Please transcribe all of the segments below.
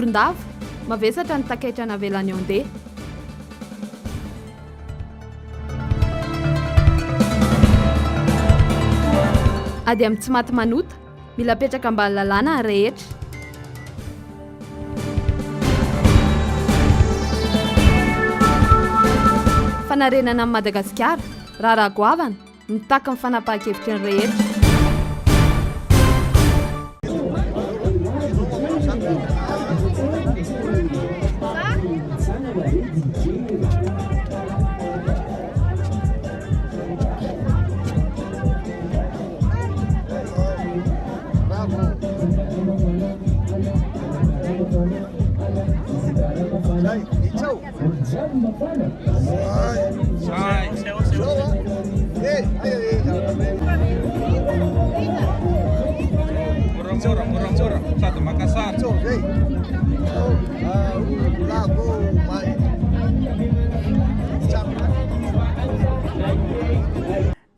Morondava, mavesatra ny takaitra navelan'i Yaoundé. Ady amin'ny tsy maty manota, mila apetraka ambany lalàna ny rehetra. Fanarenana an'i Madagasikara, raharaha goavana, mitaky ny fanapahan-kevitry ny rehetra.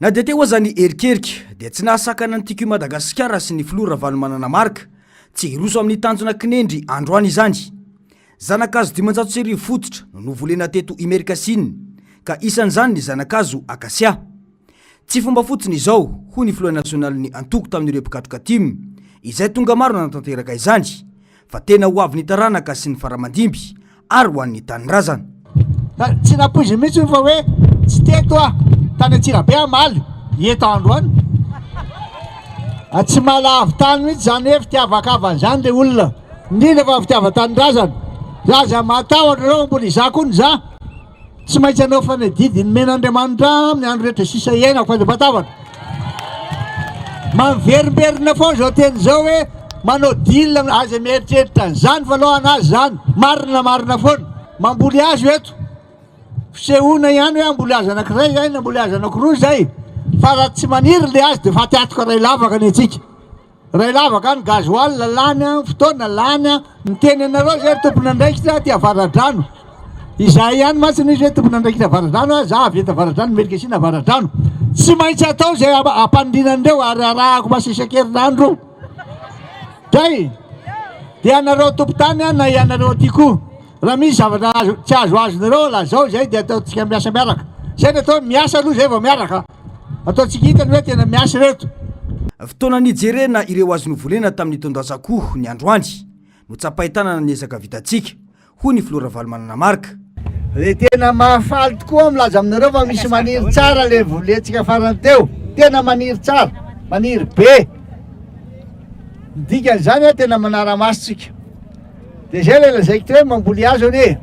Na dia teo aza ny erikerika dia tsy nahasakana ny Tiako i Madagasikara sy ny filoha Ravalomanana Marc tsy hiroso amin'ny tanjona kinendry androany izany. Zana-kazo 1500 fototra no novolena teto Imerikasinina ka isan'izany ny zana-kazo akasia. Tsy fomba fotsiny izao, hoy ny filoha nasionalin'ny antoko tamin'ireo mpikatroka tim, izay tonga maro nanatanteraka izany, fa tena ho avin'ny taranaka sy ny faramandimby ary ho an'ny tanindrazana. Tsy nampoiziny mihitsy io fa hoe tsy teto aho, tany Antsirabe aho omaly, eto androany. Tsy mahalavo tany mihitsy izany hoe fitiavan-kavana izany ilay olona. Indrindra fa fitiavan-tanindrazana. Aza matahotra nareo fa mbola izaho koa ny za. Tsy maintsy hanao fanadidy nomen'Andriamanitra ahy amin'ny andro rehetra sisa iainako fa aza matahotra. Maverimberina foana izao teny izao hoe manao deal aza mieritreritra an'izany fa aleo hanazy izany. Marina marina foana. Mamboly hazo eto. Fisehoana ihany hoe hamboly hazo anankiray izay na hamboly hazo anankiroa izay. Fa raha tsy maniry ilay hazo dia faty antoka iray lavaka ny antsika. Ray lavaka an, gasoil lany an, fotoana lany an, miteny anareo zay ry tompon'andraikitra aty avaradrano, izahay ihany mantsy no izy hoe tompon'andraikitra avaradrano an, za avy eto avaradrano, Merikasina avaradrano, tsy maintsy atao izay hampaniriana an'ireo ary arahako maso isan-kerinandro zay, dia ianareo tompon-tany an na ianareo aty koa. Raha misy zavatra azo tsy azoazonareo lazao izay dia ataontsika miasa miaraka. Izay no atao hoe miasa aloha izay vao miaraka. Ataontsika hita ny hoe tena miasa ireto. Fotoana nijerena ireo azo novolena tamin'ny taon-dasa-koho ny androany. Notsapain-tanana ny ezaka vitantsika, hoy ny filoha Ravalomanana Marc. Dia tena mahafaly tokoa aho milaza aminareo fa misy maniry tsara ilay volentsika farany teo. Tena maniry tsara, maniry be. Ny dikan'izany tena manara-maso tsika. Dia izay ilay lazaiko teo hoe mamboly hazo anie e!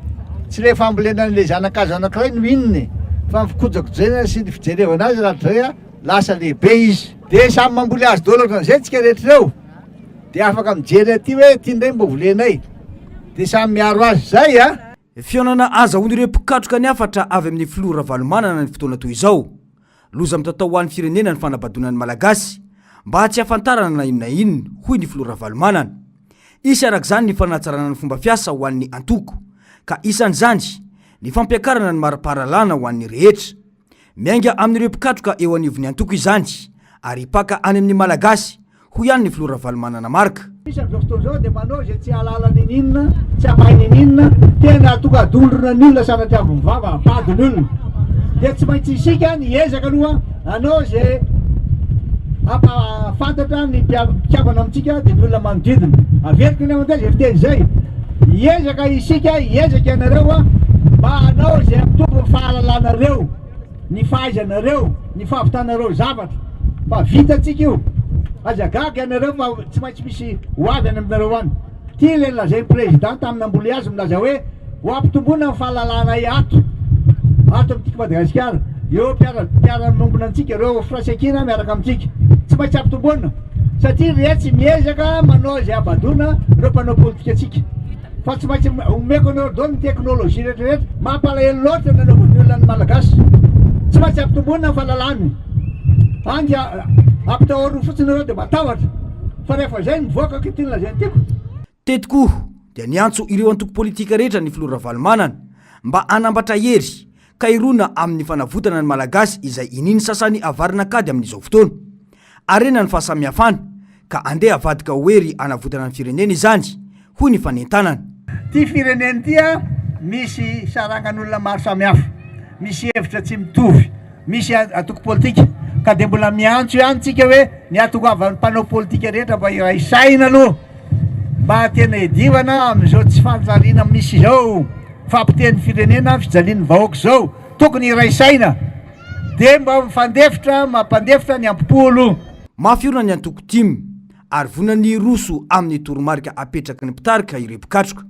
Tsy ilay fambolena an'ilay zana-kazo anankiray no inona e! Fa ny fikojakojena sy ny fijerevana azy rahatrizay a, lasa lehibe izy. Dia samy mamboly hazo daholo ohatran'izay tsika rehetra ireo, dia afaka mijery aty hoe ity indray mba volenay. Dia samy miaro azy izay a! Fihaonana azahoan'ireo mpikatroka ny hafatra avy amin'ny filoha Ravalomanana ny fotoana toy izao. Loza mitatao ho an'ny firenena ny fanabadoana ny Malagasy mba tsy hahafantarana na inona na inona, hoy ny filoha Ravalomanana. Hisy araka izany ny fanatsarana ny fomba fiasa ho an'ny antoko, ka isan'izany ny fampiakarana ny mari-pahalalana ho an'ny rehetra. Miainga amin'ireo mpikatroka eo anivon'ny antoko izany ary hipaka any amin'ny Malagasy hoy ihany ny filoha Ravalomanana Marc. Misy amin'izao fotoana izao dia manao izay tsy hahalala n'inon'inona, tsy hampahay n'inon'inona, tena tonga dondrona ny olona sanatriavin'ny vava, bado ny olona. Dia tsy maintsy isika ny hiezaka aloha hanao izay hampahafantatra ny mpikambana amintsika dia ny olona manodidina. Averiko ny aman'izay izay fiteny izay, hiezaka isika, hiezaka ianareo mba hanao izay hampitombo ny fahalalanareo. ny fahaizanareo, ny fahavitanareo zavatra fa vitantsika io, aza gaga ianareo fa tsy maintsy misy ho avy any aminareo any, ity ilay nolazain'ny président tamin'ny namboly azy milaza hoe ho ampitomboina ny fahalalanay ato, ato amintsika Madagasikara, eo mpiara mpiara-miombona antsika, ireo firaisankina miaraka amintsika, tsy maintsy ampitomboina satria re tsy miezaka manao izay habadoana ireo mpanao politika antsika. Fa tsy maintsy omeko anareo daholo ny teknolojia rehetra rehetra. Mampalahelo loatra ny nanaovan'ny olona ny Malagasy. Tsy maintsy ampitomboina ny fahalalany. Any dia ampitahoriny fotsiny nareo dia matahotra. Fa rehefa izay ny mivoaka ka ity no lazainy tiako. Teto koa dia niantso ireo antoko politika rehetra ny filoha Ravalomanana mba hanambatra hery ka hirona amin'ny fanavotana ny Malagasy izay inian'ny sasany avarina an-kady amin'izao fotoana. Harena ny fahasamihafana ka andeha avadika ho hery hanavotana ny firenena izany, hoy ny fanentanana. Ity firenena ity misy sarangan'olona maro samihafa, misy hevitra tsy mitovy, misy antoko politika ka dia mbola miantso ihany tsika hoe ny hatongavan'ny mpanao politika rehetra mba hiray saina aloha mba tena hiadivana amin'izao tsy fanjariana misy izao, fahapotehan'ny firenena, fijalian'ny vahoaka izao, tokony hiray saina dia mba mifandefitra, mampandefitra ny ampo aloha. Mafy orina ny antoko tim ary vonona ny hiroso amin'ny toromarika apetraky ny mpitarika ireo mpikatroka.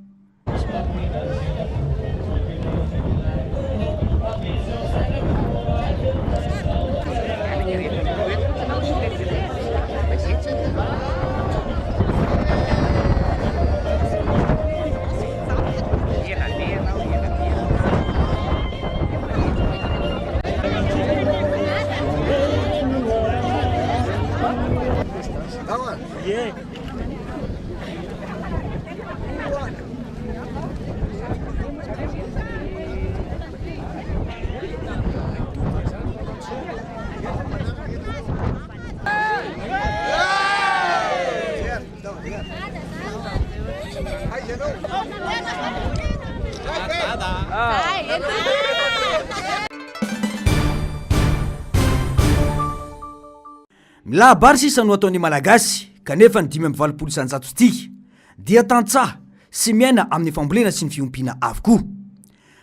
Milahabary sisa no ataon'ny Malagasy kanefa ny 85% ity dia tantsaha sy miaina amin'ny fambolena sy ny fiompiana avokoa.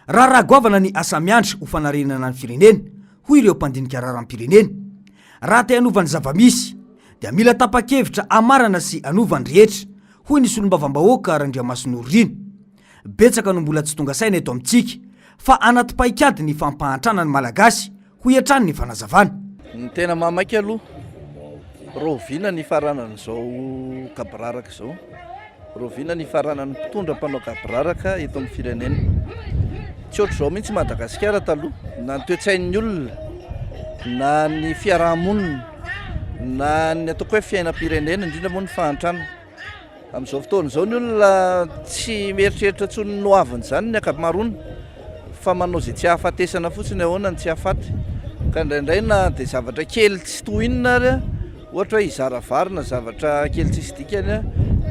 Raharaha goavana ny asa miandry ho fanarenana ny firenena, hoy ireo mpandinika raharaham-pirenena. Raha te hanova ny zava-misy dia mila tapa-kevitra hamarana sy hanova ny rehetra, hoy ny solombavambahoaka Randriamasinoro Rina. Betsaka no mbola tsy tonga saina eto amintsika fa anaty paikady ny fampahantrana ny Malagasy, hoy hatrany ny fanazavana. Ny tena mahamaika aloha, rahoviana ny hifaranan'izao gaboraraka izao? Rahoviana ny hifaranan'ny mpitondra mpanao gaboraraka eto amin'ny firenena? Tsy ohatr'izao mihitsy Madagasikara taloha, na ny toe-tsain'ny olona, na ny fiaraha-monina, na ny ataoko hoe fiainam-pirenena, indrindra moa ny fahantrana. Amin'izao fotoana izao ny olona tsy mieritreritra intsony ny hoaviny izany ny ankamaroany fa manao izay tsy hahafatesana fotsiny ahoana ny tsy hahafaty. Ka indraindray na dia zavatra kely tsy toy inona ary ohatra hoe hizara vary na zavatra kely tsisy dikany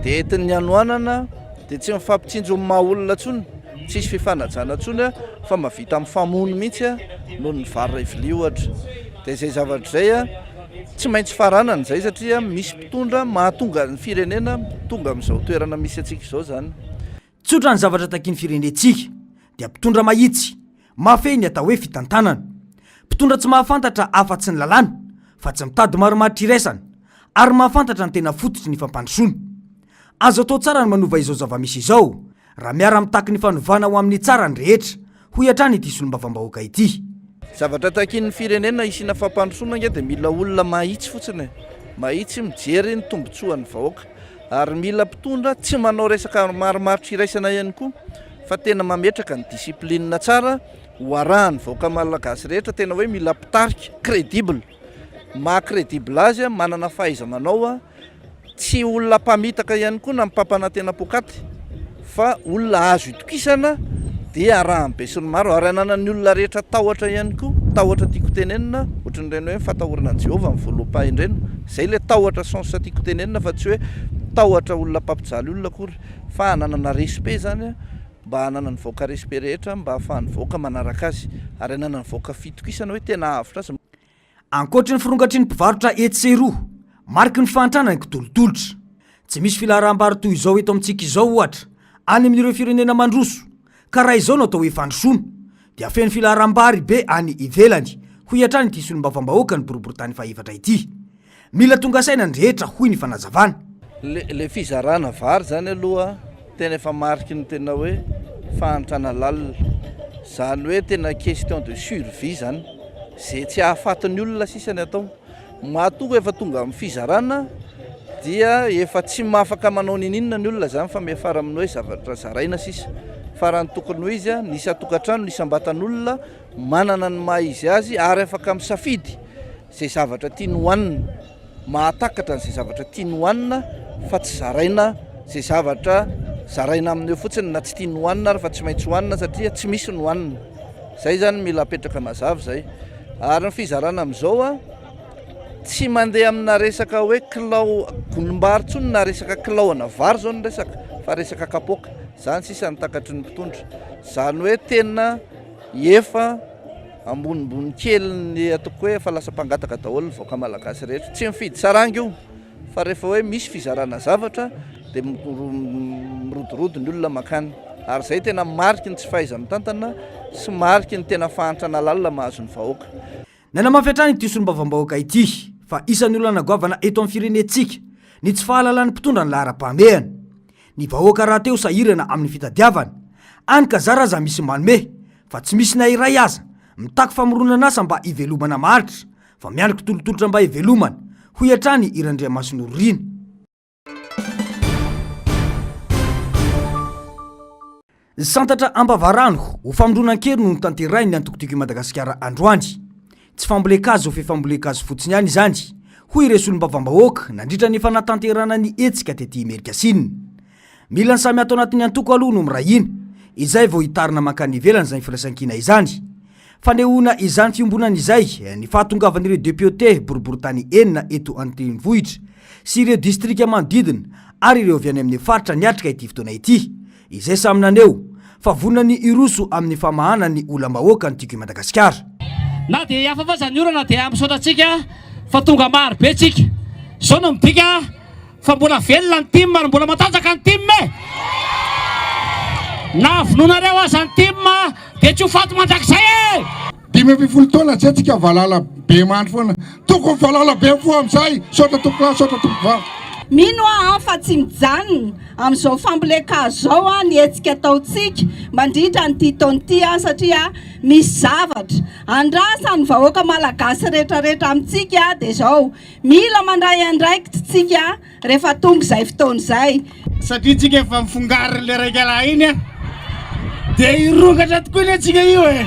dia entin'ny hanoanana dia tsy mifampitsinjo amin'ny maha olona intsony, tsisy fifanajana intsony fa mahavita mifamono mihitsy noho ny vary iray vilia ohatra. Dia izay zavatra izay Tsy maintsy faranana izay satria misy mpitondra mahatonga ny firenena tonga amin'izao toerana misy antsika izao izany. Tsotra ny zavatra takian'ny firenentsika dia mpitondra mahitsy, mahafehy ny atao hoe fitantanana. Mpitondra tsy mahafantatra afa-tsy ny lalàna fa tsy mitady marimaritra iraisana ary mahafantatra ny tena fototry ny fampandrosoana. Azo atao tsara ny manova izao zava-misy izao raha miara-mitaky ny fanovana ho amin'ny tsara ny rehetra, hoy hatrany ity solombavambahoaka ity. Zavatra takian'ny firenena hisiana fampandrosoana ange dia mila olona mahitsy fotsiny e! Mahitsy mijery ny tombotsoan'ny vahoaka. Ary mila mpitondra tsy manao resaka marimaritra iraisana ihany koa fa tena mametraka ny discipline tsara ho arahan'ny vahoaka malagasy rehetra, tena hoe mila mpitarika crédible, maha crédible azy, manana fahaiza-manao. Tsy olona mpamitaka ihany koa na mpampanantena poakaty fa olona azo itokisana dia arahan'ny besinimaro ary ananan'ny olona rehetra tahotra ihany koa, tahotra tiako tenenina ohatran'ireny hoe fatahorana an'i Jehovah ny voaloham-pahendrena, izay ilay tahotra sens tiako tenenina fa tsy hoe tahotra olona mpampijaly olona akory fa ananana respect izany mba hananan'ny vahoaka respect rehetra mba ahafahan'ny vahoaka manaraka azy ary ananan'ny vahoaka fitokisana hoe tena hahavotra azy. Ankoatry ny firongatry ny mpivarotra etsy sy eroa, mariky ny fahantrana ny kitolotolotra. Tsy misy filaharam-bary toy izao eto amintsika izao, ohatra, any amin'ireo firenena mandroso, ka raha izao no atao hoe fandrosoana, dia feno filaharam-bary be any ivelany, hoy hatrany ity solombavambahoaka ny boriborintany fahefatra ity. Mila tonga saina ny rehetra, hoy ny fanazavana. Le fizarana vary zany aloha tena efa mariky ny tena hoe fahantrana lalina. Zany hoe tena question de survie zany. Ze tsy hahafaty ny olona sisa ny atao. Matoa efa tonga amin'ny fizarana dia efa tsy afaka manao ninininona ny olona zany fa miafara amin'ny hoe zavatra zaraina sisa. Fa raha ny tokony ho izy, ny isan-tokantrano, ny isam-batan'olona manana ny maha izy azy ary afaka misafidy. izay zavatra tiany hohanina, mahatakatra an'izay zavatra tiany hohanina fa tsy zaraina izay zavatra zaraina aminy eo fotsiny na tsy tiany hohanina ary fa tsy maintsy hohanina satria tsy misy ny hohanina. Izay izany mila apetraka mazava izay. Ary ny fizarana amin'izao a, tsy mandeha amina resaka hoe kilao gonim-bary intsony na resaka kilao ana vary izao ny resaka fa resaka kapoaka. Izany sisa no takatry ny mpitondra. Izany hoe tena efa ambonimbony kelin'ny ataoko hoe efa lasa mpangataka daholo ny vahoaka malagasy rehetra. Tsy mifidy saranga io fa rehefa hoe misy fizarana zavatra dia mirodorodo ny olona mankany. Ary izay tena mariky ny tsy fahaiza-mitantana sy mariky ny tena fahantrana lalina mahazo ny vahoaka. Nanamafy hatrany ity solombavambahoaka ity fa isan'ny olana goavana eto amin'ny firenentsika ny tsy fahalalan'ny mpitondra ny laharam-pahamehana. Ny vahoaka rahateo sahirana amin'ny fitadiavana, any ka zara aza misy manome fa tsy misy na iray aza mitaky famoronan'asa mba hivelomana maharitra fa miandry kitolotolotra mba hivelomana, hoy hatrany i Randriamasinoro Rina. Santatra Ambavarano, ho famondronan-kery no notanterahin'ny antoko Tiako i Madagasikara androany. Tsy fambolen-kazo fe fambolen-kazo fotsiny ihany izany, hoy ireo solombavambahoaka nandritra ny fanatanterahana ny hetsika tety Imerinkasinina. Mila ny samy ato anatin'ny antoko aloha no miray hina, izay vao hitarina mankany ivelany izany firaisankina izany. Fanehoana izany fiombonana izay ny fahatongavan'ireo depiote boriborintany enina eto an-drenivohitra sy ireo distrika manodidina ary ireo avy any amin'ny faritra niatrika ity fotoana ity, izay samy naneho fa vonona ny hiroso amin'ny famahana ny olam-bahoaka ny Tiako i Madagasikara. Na dia hihafafa aza ny orana dia misaotra antsika fa tonga maro be tsika. Izao no midika Fa mbola velona ny tim ary mbola matanjaka ny tim e! Na vonoinareo aza ny tim dia tsy ho faty mandrakizay e! 15 taona zay tsika valala be mandry foana, tokony valala be mifoha amizay, misaotra tompokolahy misaotra tompokovavy. Mino aho fa tsy mijanona amin'izao fambolen-kazo izao ny hetsika ataontsika mandritra an'ity taona ity satria misy zavatra andrasan'ny vahoaka malagasy rehetrarehetra amintsika dia izao, Mila mandray andraikitra tsika rehefa tonga izay fotoana izay. Satria tsika efa mifongarin'le raika lahy iny a, dia hirongatra tokoa anie tsika io e!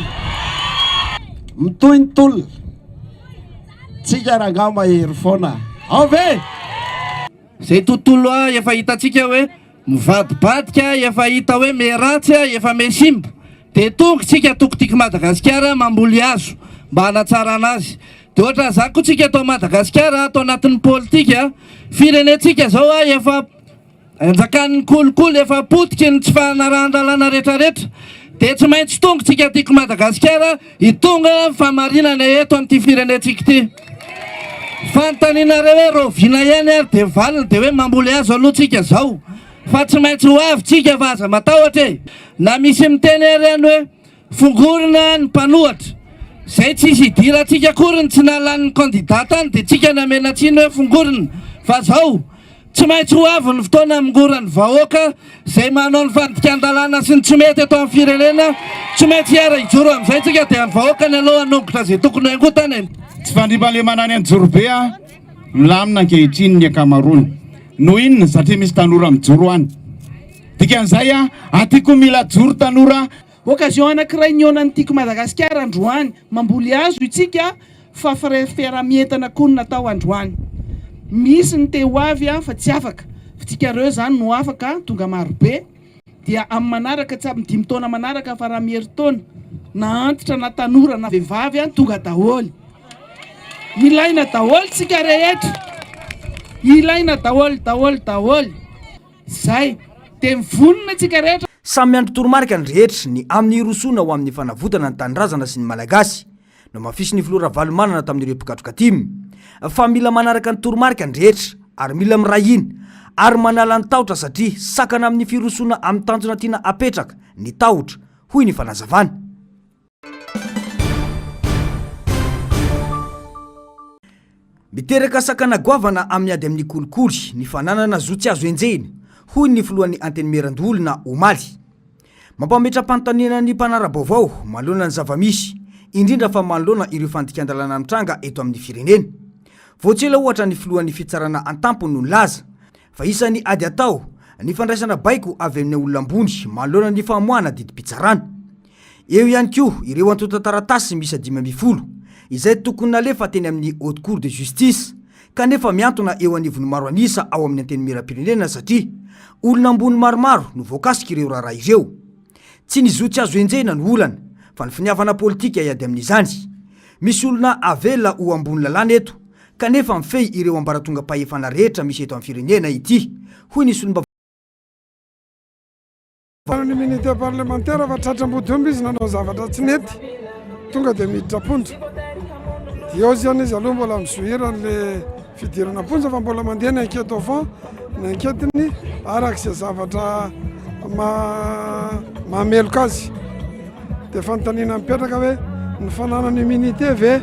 Mitohy ny tolona, tsika rangaha mahery foana, ao ve? Izay tontolo efa hitantsika hoe mivadibadika, efa hita hoe miharatsy, efa mihasimba, dia tonga isika toko tiako Madagasikara mamboly hazo mba hanatsarana azy. Dia ohatran'izany koa tsika eto Madagasikara ato anatin'ny politika, firenentsika izao efa anjakan'ny kolikoly, efa potiky ny tsy fanarahan-dalàna rehetrarehetra, dia tsy maintsy tonga tsika tiako Madagasikara Hitonga fahamarinana eto amin'ity firenentsika ity. Fanontanianareo hoe rahoviana ihany ary dia valiny dia hoe mamboly hazo aloha tsika zao fa tsy maintsy ho avy tsika fa aza matahotra e! Na misy miteny ary any hoe fongorina ny mpanohatra, zay tsisy idirantsika akory ny tsy nahalany ny candidat tany dia tsika namena tsiny hoe fongorina fa zao Tsy maintsy ho avy ny fotoana hamongoran'ny vahoaka izay manao ny fandikan-dalàna sy ny tsy mety eto amin'ny firenena. Tsy maintsy hiara-hijoro amin'izay isika dia ny vahoaka ny aloha hanongotra izay tokony hongotana e. Tsy fandriampahalemana any Anjorobe a! Milamina ankehitriny ny ankamaroany. Noho inona? Satria misy tanora mijoro any. Dikan'izay a, aty koa mila joro tanora. Occasion anankiray nihaonan'ny Tiako Madagasikara androany. Mamboly hazo itsika fa fiaraha-mientana koa no natao androany. Misy ny te ho avy fa tsy afaka. Fa tsika reo zany no afaka tonga marobe dia amin'ny manaraka tsy amin'ny dimy taona manaraka fa raha miherintaona na antitra na tanora na vehivavy tonga daholo. Ilaina daholo tsika rehetra. Ilaina daholo daholo daholo. Zay. Dia mivonona tsika rehetra. Samy miandry toromarika ny rehetra ny amin'ny hirosoana ho amin'ny fanavotana ny tanindrazana sy ny Malagasy. Nohamafisin'ny filoha Ravalomanana tamin'ireo mpikatroka tim fa mila manaraka ny toromarika ny rehetra ary mila miray hina ary manala ny tahotra satria sakana amin'ny firosoana amin'ny tanjona tiana apetraka ny tahotra, hoy ny fanazavana. Miteraka sakana goavana amin'ny ady amin'ny kolikoly ny fananana zo tsy azo enjehina, hoy ny filohan'ny Antenimierandoholona omaly. Mampametra-panontaniana ny mpanara-baovao manoloana ny zava-misy, indrindra fa manoloana ireo fandikan-dalàna mitranga eto amin'ny firenena. Vao tsy ela ohatra ny filohan'ny fitsarana an-tampony no nilaza fa isan'ny ady atao ny fandraisana baiko avy amin'ny olona ambony manoloana ny famoahana didim-pitsarana. Eo ihany koa ireo antontan-taratasy miisa 15 izay tokony nalefa teny amin'ny Haute Cour de Justice kanefa mihantona eo anivon'ny maro an'isa ao amin'ny Antenimierampirenena satria olona ambony maromaro no voakasik'ireo raharaha ireo. Tsy ny zo tsy azo enjehina no olana fa ny finiavana politika hiady amin'izany. Misy olona avela ho ambony lalàna eto kanefa mifehy ireo ambaratongam-pahefana rehetra misy eto amin'ny firenena ity, hoy ny solombavambahoaka. Ny immunité parlementaire fa tratra ambodiomby izy nanao zavatra tsy nety, tonga dia miditra am-ponja. Dia eo zany izy aloha mbola mizohira an'le fidirana am-ponja fa mbola mandeha ny enquête au fond, ny enquête-ny araka izay zavatra mahameloka azy. Dia fanontaniana mipetraka hoe ny fananana immunité ve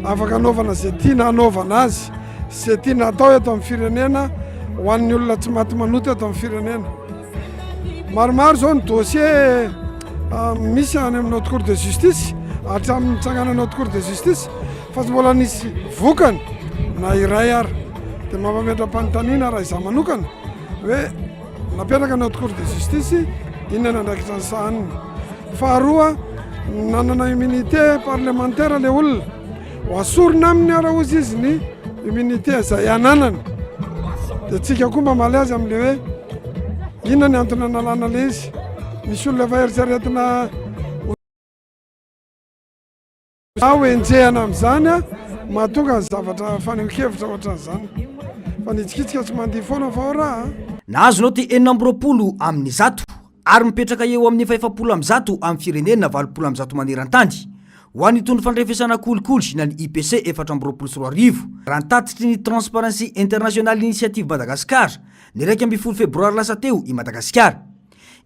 afaka anaovana izay tiana hanaovana azy, izay tiana atao eto amin'ny firenena ho an'ny olona tsy maty manota eto amin'ny firenena. Maromaro izao ny dossier misy any amin'ny haute cour de justice hatramin'ny nitsanganan'ny haute cour de justice fa tsy mbola nisy vokany na iray ary. Dia mampametra-panontaniana raha izaho manokana hoe napetraka ny haute cour de justice inona ny andraikitra ny sahaniny. Faharoa, nanana immunité parlementaire ilay olona. Ho asorina aminy ara hozy izy ny immunité izay ananany. Dia tsika koa mamaly azy amin'ilay hoe inona ny antony analana ilay izy. Misy olona efa eritreretina ho enjehana amin'izany mahatonga ny zavatra fanehoan-kevitra ohatran'izany. Fa ny hitsikitsika tsy mandihy foana fa ao raha. Nahazo naoty 26 amin'ny 100 ary mipetraka eo amin'ny 140 amin'ny firenena 180 maneran-tany ho an'ny tondro fandrefesana kolikoly na ny IPC 2024, raha ny tatitry ny Transparency International Initiative Madagascar ny 11 febroary lasa teo i Madagasikara.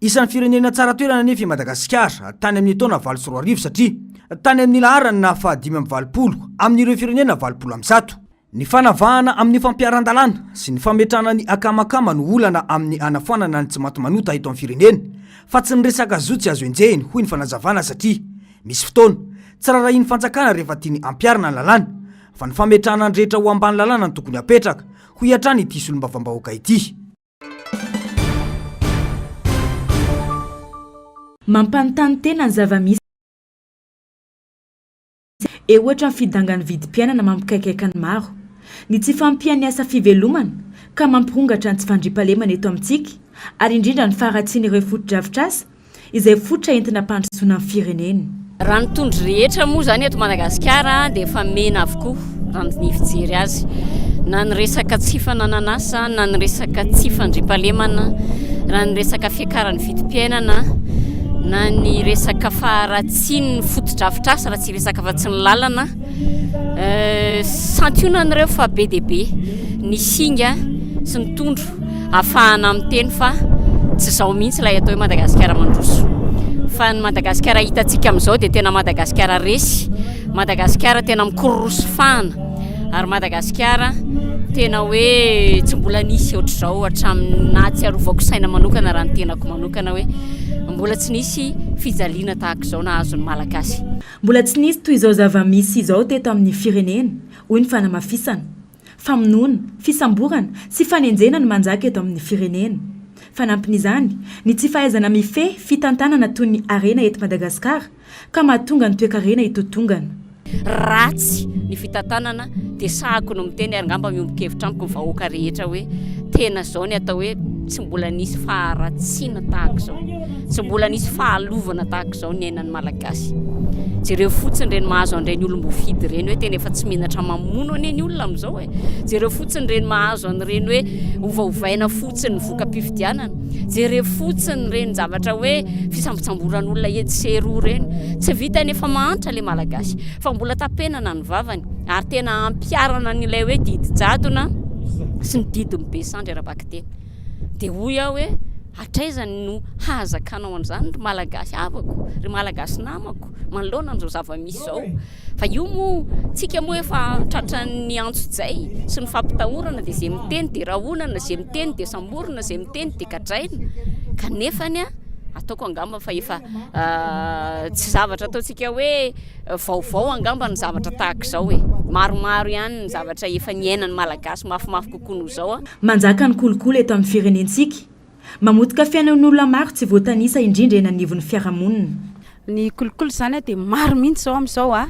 Isan'ny firenena tsara toerana anefa i Madagasikara tany amin'ny taona 2008 satria tany amin'ny laharana faha-85 amin'ireo firenena 180. Ny fanavahana amin'ny fampiharan-dalàna sy ny fametrahana ny akamakama no olana amin'ny hanafoanana ny tsimatimanota eto amin'ny firenena fa tsy ny resaka zo tsy azo enjehina, hoy ny fanazavana satria misy fotoana, tsy rarahian'ny fanjakana rehefa tiany hampiharina ny lalàna fa ny fametrahana ny rehetra ho ambany lalàna no tokony hapetraka, hoy hatrany ity solombavambahoaka ity. Mampanontany tena ny zava-misy. Eo ohatra ny fidangan'ny vidim-piainana mampikaikaika ny maro, ny tsy fahampian'ny asa fivelomana ka mampirongatra ny tsy fandriampahalemana eto amintsika ary indrindra ny faharatsian'ireo fotodrafitrasa izay fototra entina hampandrosoana ny firenena. Raha ny tondro rehetra moa izany eto Madagasikara dia efa mena avokoa raha ny fijery azy. Na ny resaka tsy fananan'asa, na ny resaka tsy fandriampahalemana, raha ny resaka fiakaran'ny vidim-piainana, na ny resaka faharatsian'ny fotodrafitrasa raha tsy hiresaka afa-tsy ny lalana. Santionany ireo fa be dia be ny singa sy ny tondro ahafahana miteny fa tsy izao mihitsy ilay atao hoe Madagasikara mandroso. Fa ny Madagasikara hitantsika amin'izao dia tena Madagasikara resy, Madagasikara tena mikororosy fahana ary Madagasikara tena hoe tsy mbola nisy ohatr'izao hatramin'ny nahatsiarovako saina manokana raha ny tenako manokana hoe mbola tsy nisy fijaliana tahaka izao nahazo ny Malagasy. Mbola tsy nisy toy izao zava-misy izao teto amin'ny firenena, hoy ny fanamafisana. Famonoana, fisamborana sy fanenjehana no manjaka eto amin'ny firenena. Fanampin'izany, ny tsy fahaizana mifehy fitantanana toy ny harena eto Madagasikara ka mahatonga ny toekarena hitotongana. Ratsy ny fitantanana dia sahako no miteny ary angamba miombon-kevitra amiko ny vahoaka rehetra hoe tena izao ny atao hoe tsy mbola nisy faharatsiana tahaka izao, tsy mbola nisy fahalovana tahaka izao niainan'ny Malagasy. Jereo fotsiny ireny mahazo an'ireny olom-boafidy ireny hoe tena efa tsy menatra mamono anie ny olona amin'izao e. Jereo fotsiny ireny mahazo an'ireny hoe ovaovaina fotsiny ny voka-pifidianana. Jereo fotsiny ireny zavatra hoe fisambotsamboran'olona etsy sy eroa ireny. Tsy vitan'ny efa mahantra ilay Malagasy fa mbola tapenana ny vavany ary tena ampiharana an'ilay hoe didy jadona sy ny didin'ny be sandry ara-bakiteny. Dia hoy aho hoe hatraiza no hahazakanao an'izany ry Malagasy havako, ry Malagasy namako manoloana an'izao zava-misy izao. Fa io moa, tsika moa efa tratran'ny antsojay sy ny fampitahorana dia izay miteny dia rahonana, izay miteny dia samborina, izay miteny dia gadraina. Kanefany ataoko angamba fa efa tsy zavatra ataontsika hoe vaovao angamba ny zavatra tahaka izao e. Maromaro ihany ny zavatra efa niainan'ny Malagasy mafimafy kokoa noho izao. Manjaka ny kolikoly eto amin'ny firenentsika. Mamotika fiainan'olona maro tsy voatanisa indrindra eny anivon'ny fiarahamonina. Ny kolikoly izany dia maro mihitsy izao amin'izao a,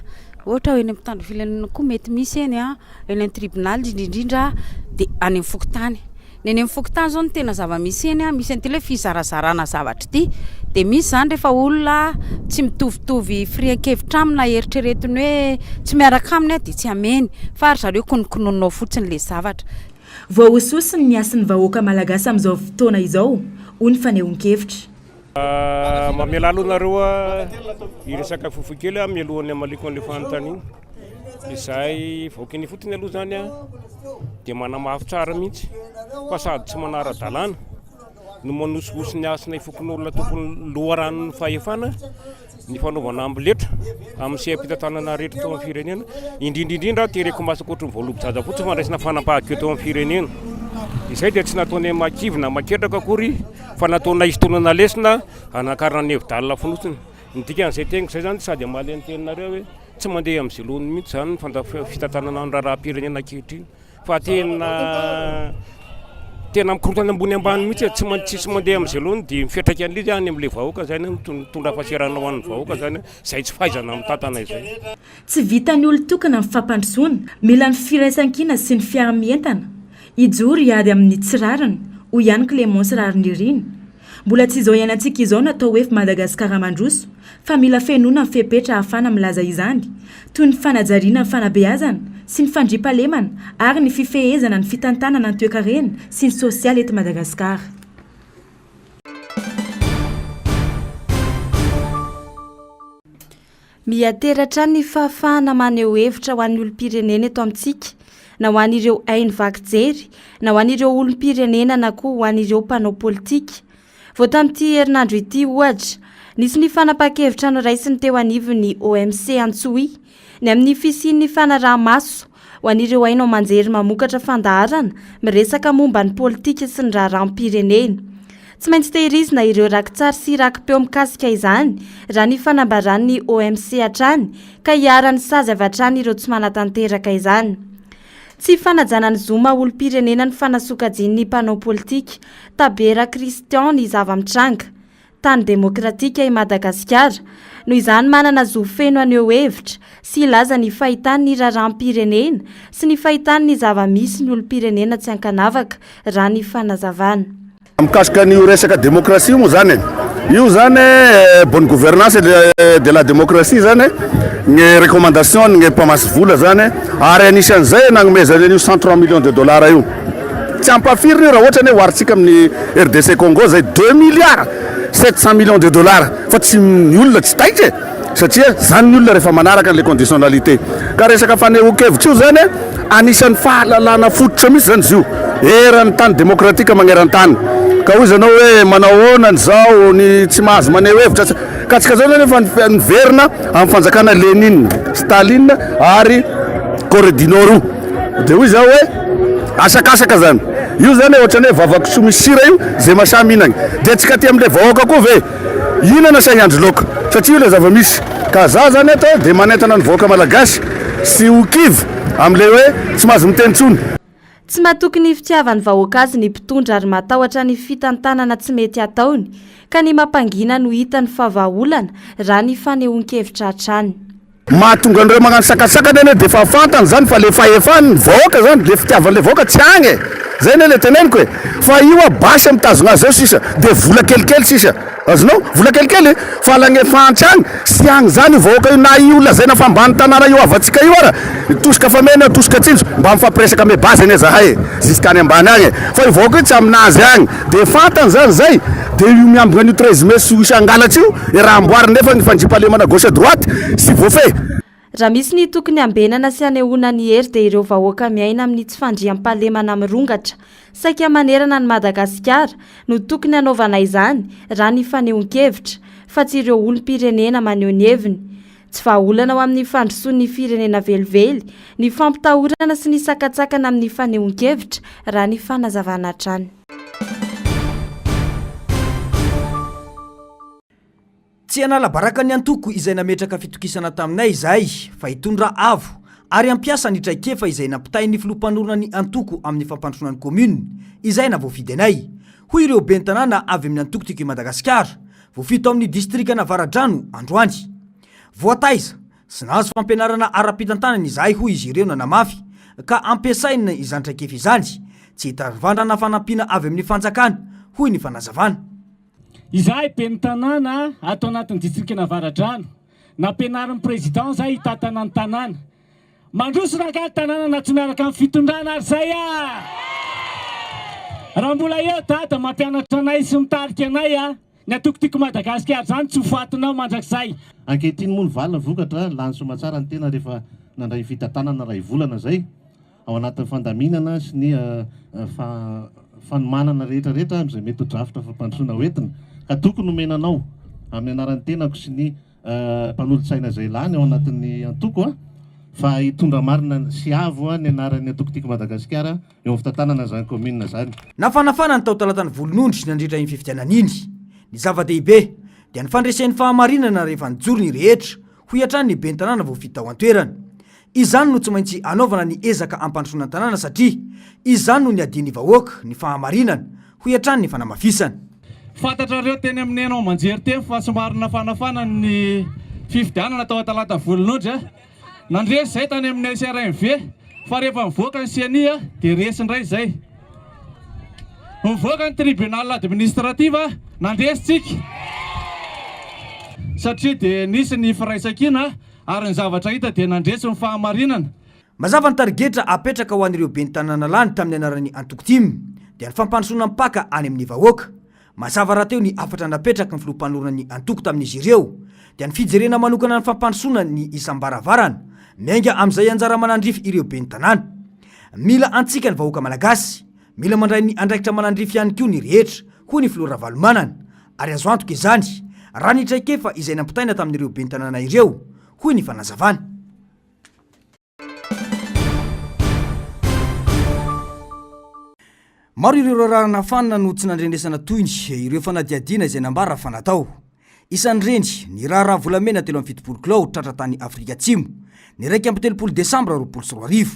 ohatra eny amin'ny mpitandro filaminana koa mety misy eny a, eny amin'ny tribonaly indrindra indrindra dia any amin'ny fokontany. Ny eny amin'ny fokontany izao no tena zava-misy eny a, misy an'ity ilay fizarazarana zavatra ity, dia misy izany rehefa olona tsy mitovitovy firehan-kevitra aminy na eritreretiny hoe tsy miaraka aminy dia tsy ameny fa ry zareo kononkononina ao fotsiny ilay zavatra. Voahosihosy ny hasin'ny vahoaka malagasy amin'izao fotoana izao, hoy ny fanehoan-kevitra. Mamelà aloha nareo hiresaka fohifohy kely aho mialohan'ny hamaliako an'ilay fanontaniana. Izahay vahoaka eny ifotony aloha izany dia manamafy tsara mihitsy fa sady tsy manara-dalàna no manosihosy ny hasinay fokonolona tompon'ny loharanon'ny fahefana ny fanaovana amboletra amin'ny seha-pitantanana rehetra teo amin'ny firenena, indrindra indrindra tereko masoko ohatry ny voalobo-jaza fotsiny fandraisana fanapahan-kevitra teo amin'ny firenena. Izay dia tsy nataonay makivy na maketraka akory fa nataonay hisintonana lesona hanakarana ny hevi-dalina fonosiny. Ny dikan'izay teniko izay izany sady hamaly ny teninareo hoe tsy mandeha amin'izay laoniny mihitsy izany ny fitantanana ny raharaham-pirenena ankehitriny. Fa tena tena mikorontana ambony ambany mihitsy e, tsy man- tsisy mandeha amin'izay laoniny dia ny fiantraikan'ilay izy any amin'ilay vahoaka zany an, mitondra fahasahiranana ho an'ny vahoaka zany an, izay tsy fahaizana mitantana izay. Tsy vitan'ny olon-tokana ny fampandrosoana, mila ny firaisankina sy ny fiara-mientana, hijoro hiady amin'ny tsy rariny, hoy ihany Clémence Raharinirina. Mbola tsy izao iainantsika izao no atao hoe Madagasikara mandroso fa mila fenoina ny fepetra ahafahana milaza izany, toy ny fanajariana ny fanabeazana sy ny fandriampahalemana ary ny fifehezana ny fitantanana ny toekarena sy ny sosialy eto Madagasikara. Miha-tera hatrany ny fahafahana maneho hevitra ho an'ny olom-pirenena eto amintsika, na ho an'ireo haino vaky jery, na ho an'ireo olom-pirenena na koa ho an'ireo mpanao politika. Vao tamin'ity herinandro ity, ohatra, nisy ny fanapahan-kevitra noraisin'ny teo anivon'ny OMC Antsohihy ny amin'ny fisian'ny fanaraha-maso ho an'ireo haino aman-jery mamokatra fandaharana miresaka momba ny politika sy ny raharaham-pirenena. Tsy maintsy tehirizina ireo rakitsary sy rakipeo mikasika izany, raha ny fanambaran'ny OMC hatrany, ka iharan'ny sazy avy hatrany ireo tsy manatanteraka izany. Tsy fanajana ny zo maha olom-pirenena ny fanasokajian'ny mpanao politika Tabera Christian ny zava-mitranga. Tany demokratika i Madagasikara, noho izany manana zo feno haneho hevitra sy hilaza ny fahitany ny raharaham-pirenena sy ny fahitany ny zava-misy ny olom-pirenena tsy ankanavaka, raha ny fanazavana. Mikasika an'io resaka demokrasia io moa zany e, io zany bonne gouvernance et de la démocratie zany ny recommandation ny mpamasy vola zany ary anisan'izay nagnomezany an'io 103 millions de dollars io. Tsy ampahafiriny io raha ohatra anie oharintsika amin'ny RDC Congo izay deux milliards 700 millions de dollars fa tsy ny olona tsy taitra e! Satria zany ny olona rehefa manaraka an'ilay conditionnalité. Ka resaka fanehoan-kevitra io zany anisan'ny fahalalana fototra mihitsy zany izy io eran'ny tany demokratika magneran-tany. Ka hoy izy anao hoe manao ahoana ny zao ny tsy mahazo maneho hevitra ka tsika zao zany efa niverina amin'ny fanjakana Lénine, Staline ary Corée du Nord io. Dia hoy zaho hoe asakasaka zany. Io zany ohatran'ny hoe vava-kisoa misy sira io, zay masahy mihinagna. Dia tsika aty amin'ilay vahoaka koa ve hihinana sa hiandry laoka? Satria io ilay zava-misy. Ka za zany eto dia manentana ny vahoaka malagasy sy ho kivy amin'ilay hoe tsy mahazo miteny intsony. Tsy matoky ny fitiavan'ny vahoaka azy ny mpitondra ary matahotra ny fitantanana tsy mety ataony, ka ny mampangina no hitany fa vahaolana, raha ny fanehoan-kevitra hatrany. Mahatonga an'ireo magnano sakasakana anie dia efa fantany zany fa le fahefany vahoaka zany le fitiavan'le vahoaka tsy agny e! Zay anie le teneniko e! Fa io a basy mitazogna azy eo sisa dia vola kelikely sisa azonao? Vola kelikely e! Fa lagnefan-tsy agny sy agny zany io vahoaka io na io lazaina fa ambany tanàna io havantsika io ara tosika fameno tosika tsinjo mba mifampiresaka ame base anie zahay e! Jusqu'any ambany agny e! Fa io vahoaka io tsy aminazy agny Dia fantany zany zay, dia io miambina an'io 13 mai sy hisy hangalatra io, e raha amboariny nefa ny fandriampahalemana gauche à droite sy voafehy. Raha misy ny tokony hambenana sy hanehoana ny hery dia ireo vahoaka miaina amin'ny tsy fandriampahalemana mirongatra saika manerana an'i Madagasikara no tokony hanaovana izany raha ny fanehoan-kevitra fa tsy ireo olom-pirenena maneho ny heviny. Tsy vahaolana ho amin'ny fandrosoan'ny firenena velively ny fampitahorana sy ny sakantsakana amin'ny fanehoan-kevitra, raha ny fanazavana hatrany. Tsy hanala baraka ny antoko izay nametraka fitokisana taminay izahay fa hitondra avo ary hampiasa ny traikefa izay nampitain'ny filoha mpanorina ny antoko amin'ny fampandrosoana ny commune izay nahavoafidy anay, hoy ireo ben'ny tanàna avy amin'ny antoko Tiako i Madagasikara Voafidy tao amin'ny distrikan'Avaradrano androany. Voataiza sy nahazo fampianarana ara-pitantanana izahay hoy izy ireo nanamafy ka ampiasaina izany traikefa izany, tsy hitarivandrana fanampiana avy amin'ny fanjakana, hoy ny fanazavana. Izahay ben'ny tanàna ato anatin'ny distrikan'Avaradrano, nampianarin'ny président izahay hitantana ny tanàna. Mandroso rangahy ny tanàna na tsy miaraka amin'ny fitondrana ary zay ah! Raha mbola eo dada mampianatra anay sy mitarika anay ah! Ny antoko Tiako Madagasikara izany tsy ho fatinao mandrakizay. Ankehitriny moa ny valiny vokatra, lany soamatsara ny tena rehefa nandray ny fitantanana iray volana izay, ao anatin'ny fandaminana sy ny fanomanana rehetra rehetra amin'izay mety ho drafitra fampandrosoana ho entina, ka tokony homena anao amin'ny anaran'ny tenako sy ny mpanolotsaina izay lany ao anatin'ny antoko fa hitondra marina sy avo ny anaran'ny antoko Tiako Madagasikara eo amin'ny fitantanana izany kaominina izany. Nafanafana ny tao Talatan'ny Volonondry nandritra iny fifidianana iny. Ny zava-dehibe dia ny fandresen'ny fahamarinana rehefa nijoro ny rehetra, hoy hatrany ny ben'ny tanàna voafidy tao an-toerana. Izany no tsy maintsy anaovana ny ezaka hampandrosoana ny tanàna satria izany no niadian'ny vahoaka, ny fahamarinana, hoy hatrany ny fanamafisana. Fantatrareo teny amin'ny haino aman-jery teny fa somary nafanafana ny fifidianana tao Talata Volonondry a. Nandresy izay tany amin'ny SRMV fa rehefa nivoaka ny ceni dia resy indray izay. Nivoaka ny tribunal administratif nandresy tsika satria dia nisy ny firaisankina ary ny zavatra hita dia nandresy ny fahamarinana. Mazava ny tarigetra apetraka ho an'ireo ben'ny tanàna lany tamin'ny anaran'ny antoko tim, dia ny fampandrosoana mipaka any amin'ny vahoaka. Mazava rahateo ny hafatra napetraky ny filoha mpanorina ny antoko tamin'izy ireo, dia ny fijerena manokana ny fampandrosoana ny isam-baravarana, miainga amin'izay anjara manandrify ireo ben'ny tanàna. Mila antsika ny vahoaka malagasy, mila mandray ny andraikitra manandrify ihany koa ny rehetra, hoy ny filoha Ravalomanana, ary azo antoka izany, raha ny traikefa izay nampitaina tamin'ireo ben'ny tanàna ireo, hoy ny fanazavana. Maro ireo raharaha nafanina no tsy nandrenesana tohiny ireo fanadihadiana izay nambara fa natao. Isan'ireny, ny raharaha volamena 73 kilao tratra tany Afrika Atsimo, ny 31 desambra 2020.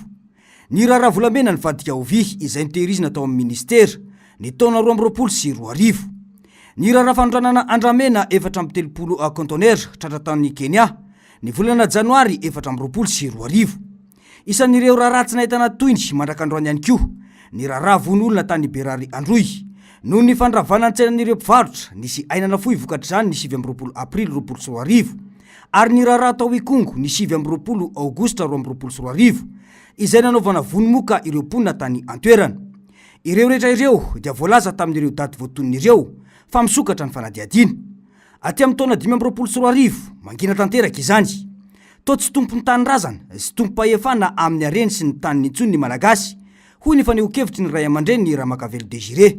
Ny raharaha volamena nivadika ho vy izay notehirizina tao amin'ny minisitera, ny taona 2022. Ny raharaha fanondranana andramena 34 kaontenera tratra tany Kenya, Ny volana janoary 2024. Isan'ireo raharaha tsy nahitana tohiny mandrak'androany ihany koa ny raharaha vono olona tany Berary Androy. Noho ny fandravana ny tsenan'ireo mpivarotra, nisy aina nafoy vokatr'izany ny 29 aprily 2020 ary ny raharaha tao Ikongo ny 29 aogositra 2022 izay nanaovana vono moka ireo mponina tany an-toerana. Ireo rehetra ireo dia voalaza tamin'ireo daty voatonona ireo fa misokatra ny fanadihadiana. Aty amin'ny taona 2025, mangina tanteraka izany. Toa tsy tompon'ny tanindrazana sy tompom-pahefana amin'ny hareny sy ny taniny intsony ny Malagasy, hoy ny fanehoan-kevitry ny raiamandreniny Ramakavelo Désiré.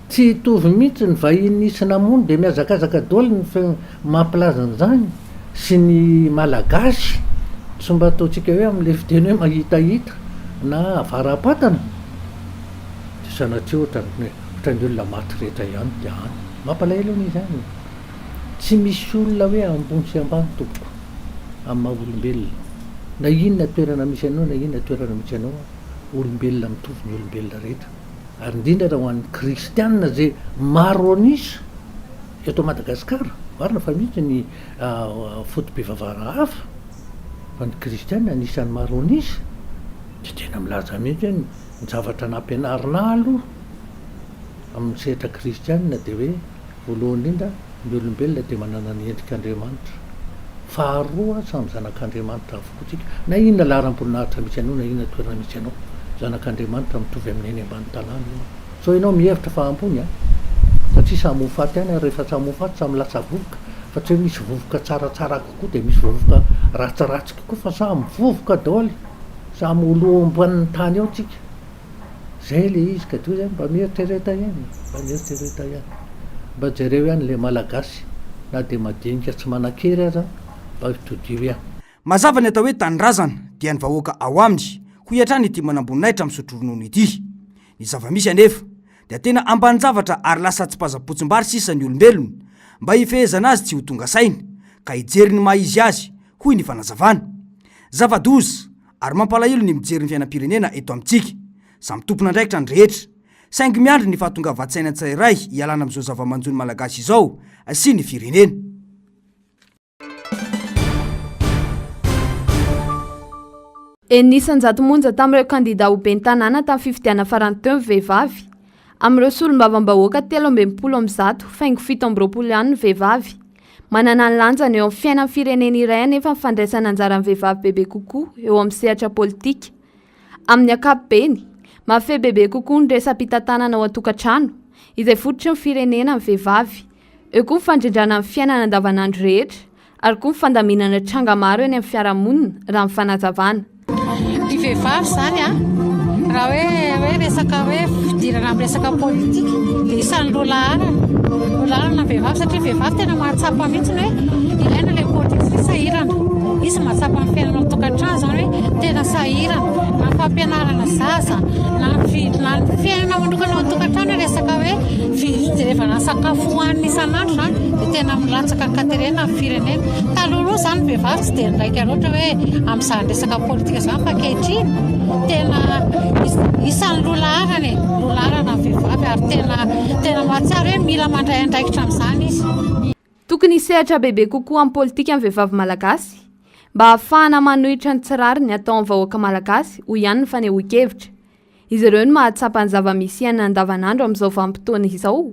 Tsy hitovy mihitsy ny vahiny nisy namono dia mihazakazaka daholo ny mampilaza an'izany sy ny Malagasy tsy mba ataontsika hoe amin'ilay fiteny hoe mahitahita na avara-patana dia sanatria ohatran'ny ohatran'ny olona maty rehetra ihany dia any. Mampalahelo anie izany e! Tsy misy olona hoe ambony sy ambany tompoko amin'ny maha olombelona. Na inona toerana misy anao na inona toerana misy anao, olombelona mitovy ny olombelona rehetra. Ary indrindra raha ho an'ny kristianina izay maro an'isa eto Madagasikara, marina fa misy ny foto-pivavahana hafa, fa ny kristianina anisan'ny maro an'isa, dia tena milaza mihitsy hoe ny zavatra nampianarina ahy aloha, Amin'ny sehatra kristianina dia hoe, voalohany indrindra, ny olombelona dia manana ny endrik'Andriamanitra. Faharoa, samy zanak'Andriamanitra avokoa tsika. Na inona laharam-boninahitra misy anao, na inona toerana misy anao, zanak'Andriamanitra mitovy amin'ny any ambany tanàna ianao. Sao ianao mihevitra fa ambony an! Satria samy ho faty ihany ary rehefa samy ho faty samy lasa vovoka, fa tsy hoe misy vovoka tsaratsara kokoa dia misy vovoka ratsiratsy kokoa fa samy vovoka daholo, samy ho lo ambanin'ny tany eo tsika. Zay le izy ka toa zany mba mieritrereta ihany e, mba mieritrereta ihany. Mba jereo ihany le Malagasy na dia madinika tsy manan-kery aza mba todiho ihany. Mazava ny atao hoe tanindrazana dia ny vahoaka ao aminy, hoy hatrany ity manamboninahitra misotro ronono ity. Ny zava-misy anefa dia tena ambanin-javatra ary lasa tsipazam-potsim-bary sisa ny olombelona mba hifehezana azy tsy ho tonga saina ka hijery ny maha izy azy, hoy ny fanazavana. Zava-doza! Ary mampalahelo ny mijery ny fiainam-pirenena eto amintsika. Samy tompon'andraikitra ny rehetra. Saingy miandry ny fahatongavan-tsaina tsirairay hialana amin'izao zava-manjo ny Malagasy izao sy ny firenena. 6% monja tamin'ireo kandidà ho ben'ny tanàna tamin'ny fifidianana farany teo ny vehivavy. Amin'ireo solombavambahoaka 163, faingo 27 ihany ny vehivavy. Manana ny lanjany eo amin'ny fiainan'ny firenena iray anefa ny fandraisana anjaran'ny vehivavy bebe kokoa eo amin'ny sehatra politika. Amin'ny ankapobeny, mahafehy bebe kokoa ny resa-pitantanana ao an-tokantrano, izay fototry ny firenena ny vehivavy. Eo koa ny fandrindrana ny fiainana andavanandro rehetra ary koa ny fandaminana tranga maro eny amin'ny fiarahamonina, raha ny fanazavana. Ny vehivavy izany an, raha hoe hoe resaka hoe fidirana amin'ny resaka politika dia isan'ny loha laharana, loha laharana ny vehivavy satria ny vehivavy tena mahatsapa mihitsy hoe ilaina ilay politika satria sahirana. Izy mahatsapa ny fiainana ao an-tokantrano izany hoe tena sahirana na ny fampianarana zaza na ny na ny fiainana manokana ao an-tokantrano hoe resaka hoe fijerevana sakafo hohanina isan'andro izany dia tena milatsaka an-katerena ny firenena. Talohaloha izany ny vehivavy tsy dia niraika loatra hoe amin'izany resaka politika izany fa ankehitriny tena isan'ny loha laharana e, loha laharana ny vehivavy ary tena tena mahatsiaro hoe mila mandray andraikitra amin'izany izy. Tokony hisehatra bebe kokoa amin'ny politika ny vehivavy malagasy mba hahafahana manohitra ny tsy rariny atao amin'ny vahoaka malagasy, hoy ihany ny fanehoan-kevitra. Izy ireo no mahatsapa ny zava-misy iainana andavanandro amin'izao vanim-potoana izao,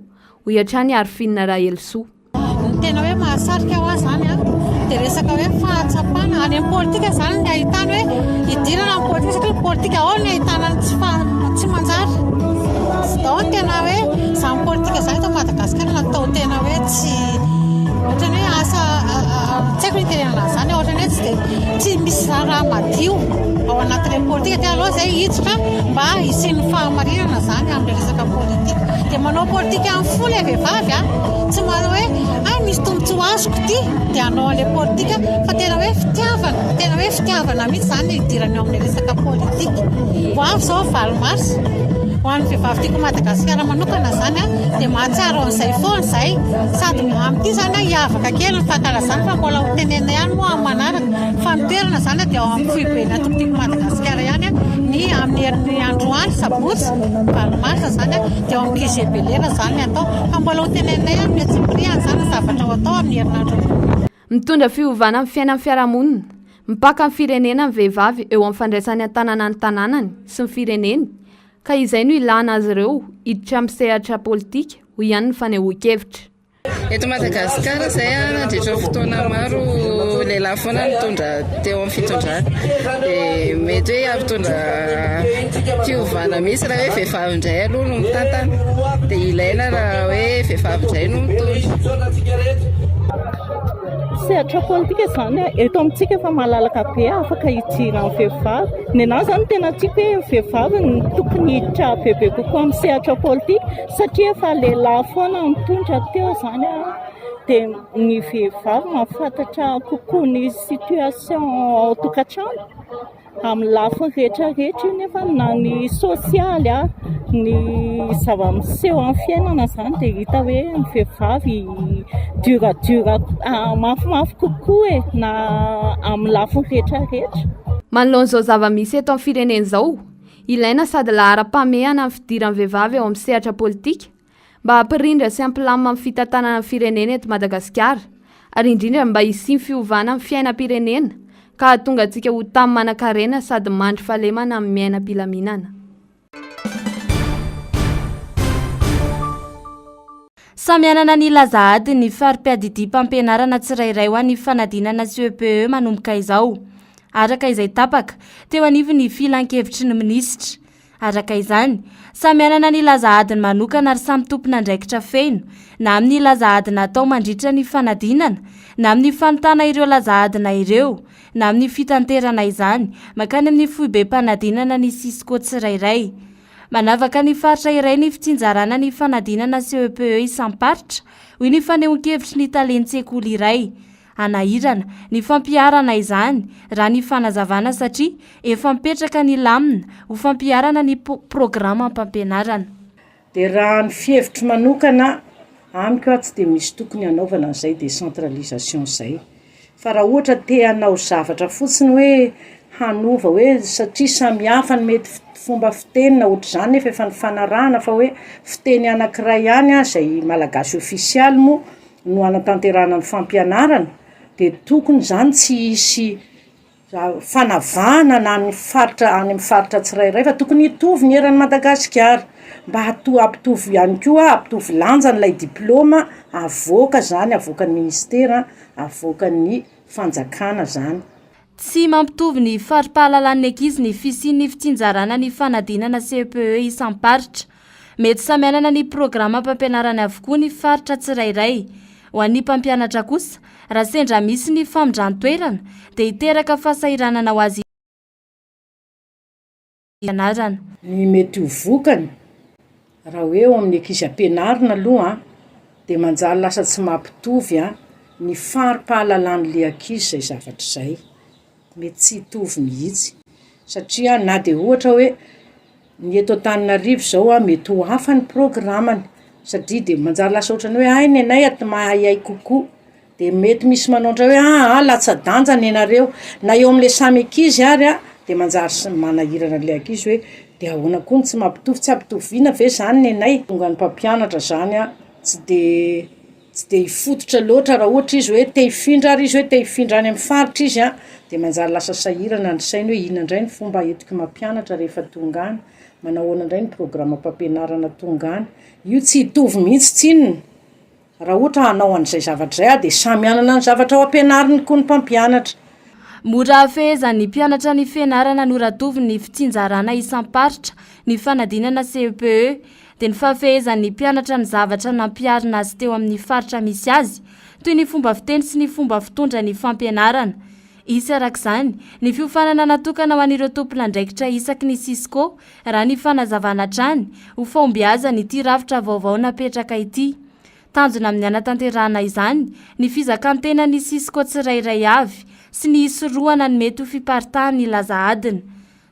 hoy hatrany i Arphine Rahelisoa. Ny tena hoe mahasarika ho ahy izany an, dia resaka hoe fahatsapana. Any amin'ny politika izany ny ahitana hoe hidirana amin'ny politika satria ny politika ao no ahitana ny tsy tsy manjary. Ao ny tena hoe izany politika izany eto Madagasikara natao tena hoe tsy ohatran'ny hoe asa tsy haiko ny hitenenana an'izany, ohatran'ny hoe tsy dia tsy misy raharaha madio ao anatin'ilay politika dia aleo izay hiditra mba hisian'ny fahamarinana izany amin'ilay resaka politika. Dia manao politika amin'ny fo ilay vehivavy an, tsy manao hoe hay misy tombontsoa azoko ity dia hanao an'ilay politika fa tena hoe fitiavana, tena hoe fitiavana mihitsy izany no hidirana eo amin'ilay resaka politika. Ho avy izao ny 8 mars, ho an'ny vehivavy tiako Madagasikara manokana izany an, dia mahatsiaro an'izay foana izay. Sady amin'ity izany an, hiavaka kely ny fankalazana fa mbola ho tenenina ihany moa amin'ny manaraka fa ny toerana izany dia ao amin'ny foiben'ny antoko tiako Madagasikara ihany ny amin'ny herin'ny androany sabotsy 8 mars izany dia ao amin'ny QG Belera izany ny atao fa mbola ho teneninay amin'ny antsipiriany izany ny zavatra ho atao amin'ny herinandro. Mitondra fiovana amin'ny fiainan'ny fiarahamonina, mipaka ny firenena ny vehivavy eo amin'ny fandraisany an-tanana ny tanànany sy ny fireneny ka izay no ilàna azy ireo hiditra amin'ny sehatra politika, hoy ihany ny fanehoan-kevitra. Eto Madagasikara izay nandritra ny fotoana maro lehilahy foana nitondra teo amin'ny fitondrana. Dia mety hoe hampitondra fiovana mihitsy raha hoe vehivavy indray aloha no mitantana. Dia ilaina raha hoe vehivavy indray no mitondra. Sehatra politika izany eto amintsika efa malalaka be afaka hidiran'ny vehivavy. Ny anahy izany tena tiako hoe ny vehivavy no tokony hiditra bebe kokoa amin'ny sehatra politika satria efa lehilahy foana nitondra teo izany dia ny vehivavy mahafantatra kokoa ny situation ao an-tokantrano amin'ny lafiny rehetra rehetra io nefa na ny sosialy, ny zava-miseho amin'ny fiainana izany dia hita hoe ny vehivavy dur dur mafimafy kokoa e na amin'ny lafiny rehetra rehetra. Manoloana izao zava-misy eto amin'ny firenena izao, Ilaina sady laharam-pahamehana ny fidiran'ny vehivavy eo amin'ny sehatra politika mba hampirindra sy hampilamina ny fitantanana ny firenena eto Madagasikara ary indrindra mba hisian'ny fiovana amin'ny fiainam-pirenena ka hahatonga antsika ho tany manankarena sady mandry fahalemana amin'ny miaina am-pilaminana. Samy hanana ny laza adiny ny fari-piadidiam-pampianarana tsirairay ho an'ny fanadinana CEPE manomboka izao, araka izay tapaka teo anivon'ny filankevitry ny minisitra. Araka izany, samy hanana ny laza adiny manokana ary samy tompon'andraikitra feno, na amin'ny laza adina atao mandritra ny fanadinana, na amin'ny fanontana ireo laza adina ireo, na amin'ny fitanterana izany mankany amin'ny foibem-panadinana ny Cisco tsirairay. Manavaka ny faritra iray ny fitsinjarana ny fanadinana CEPE isam-paritra, hoy ny fanehoan-kevitry ny talen-tsekoly iray. Hanahirana ny fampiharana izany raha ny fanazavana satria efa mipetraka ny lamina ho fampiharana ny programam-pampianarana. Dia raha ny fihevitro manokana, amiko aho tsy dia misy tokony hanaovana an'izay décentralisation izay. Fa raha ohatra te hanao zavatra fotsiny hoe hanova hoe satria samy hafa ny mety fomba fiteny na ohatr'izany nefa efa nifanarahana fa hoe fiteny anankiray ihany izay malagasy ofisialy moa no hanatanterahana ny fampianarana dia tokony izany tsy hisy fanavahana na ny faritra any amin'ny faritra tsirairay fa tokony hitovy ny eran'i Madagasikara mba hato- hampitovy ihany koa hampitovy lanjany ilay diplaoma avoaka izany avoakan'ny ministera avoakan'ny fanjakana izany. Tsy mampitovy ny fari-pahalalan'ny ankizy ny fisian'ny fitsinjarana ny fanadinana CEPE isam-paritra. Mety samy hanana ny programam-pampianarany avokoa ny faritra tsirairay. Ho an'ny mpampianatra kosa, raha sendra misy ny famindran-toerana dia hiteraka fahasahiranana ho azy fianarana. Ny mety ho vokany, raha hoe eo amin'ny ankizy ampianarina aloha an, dia manjary lasa tsy mampitovy an ny fari-pahalalan'ilay ankizy izay zavatra izay. Mety tsy hitovy mihitsy satria na dia ohatra hoe ny eto Antananarivo izao an, mety ho hafa ny programany satria de manjary lasa ohatran'ny hoe hay nenay aty mahaihay kokoa, de mety misy manao ndray hoe aa latsa-danja nenareo, na eo amle samy ankizy ary an de manjary s- manahirana anle ankizy hoe de ahoana koa no tsy mampitovy, tsy ampitoviana ve zany nenay? Tonga ny mpampianatra zany an tsy de tsy de hifototra loatra raha ohatra izy hoe te hifindra ary izy hoe te hifindra any amin'ny faritra izy an, de manjary lasa sahirana ny sainy hoe inona indray ny fomba entiko mampianatra rehefa tonga any, manao ahoana indray ny programam-pampianarana tonga any, io tsy hitovy mihitsy tsinona, raha ohatra hanao an'izay zavatra izay aho de samy hanana ny zavatra ho ampianariny koa ny mpampianatra. Mora hafehezan'ny mpianatra ny fianarana noratoviny ny fitsinjarana isam-paritra ny fanadinana CEPE. dia ny fahafehezan'ny mpianatra ny zavatra nampiharina azy teo amin'ny faritra misy azy, toy ny fomba fiteny sy ny fomba fitondra ny fampianarana. Hisy araka izany, ny fiofanana natokana ho an'ireo tompon'andraikitra isaky ny Cisco, raha ny fanazavana hatrany, ho fahombiazan' ity rafitra vaovao napetraka ity. Tanjona amin'ny hanatanterahana izany ny fizakan-tenan'ny Cisco tsirairay avy sy ny hisorohana ny mety ho fiparitahan'ny laza adina.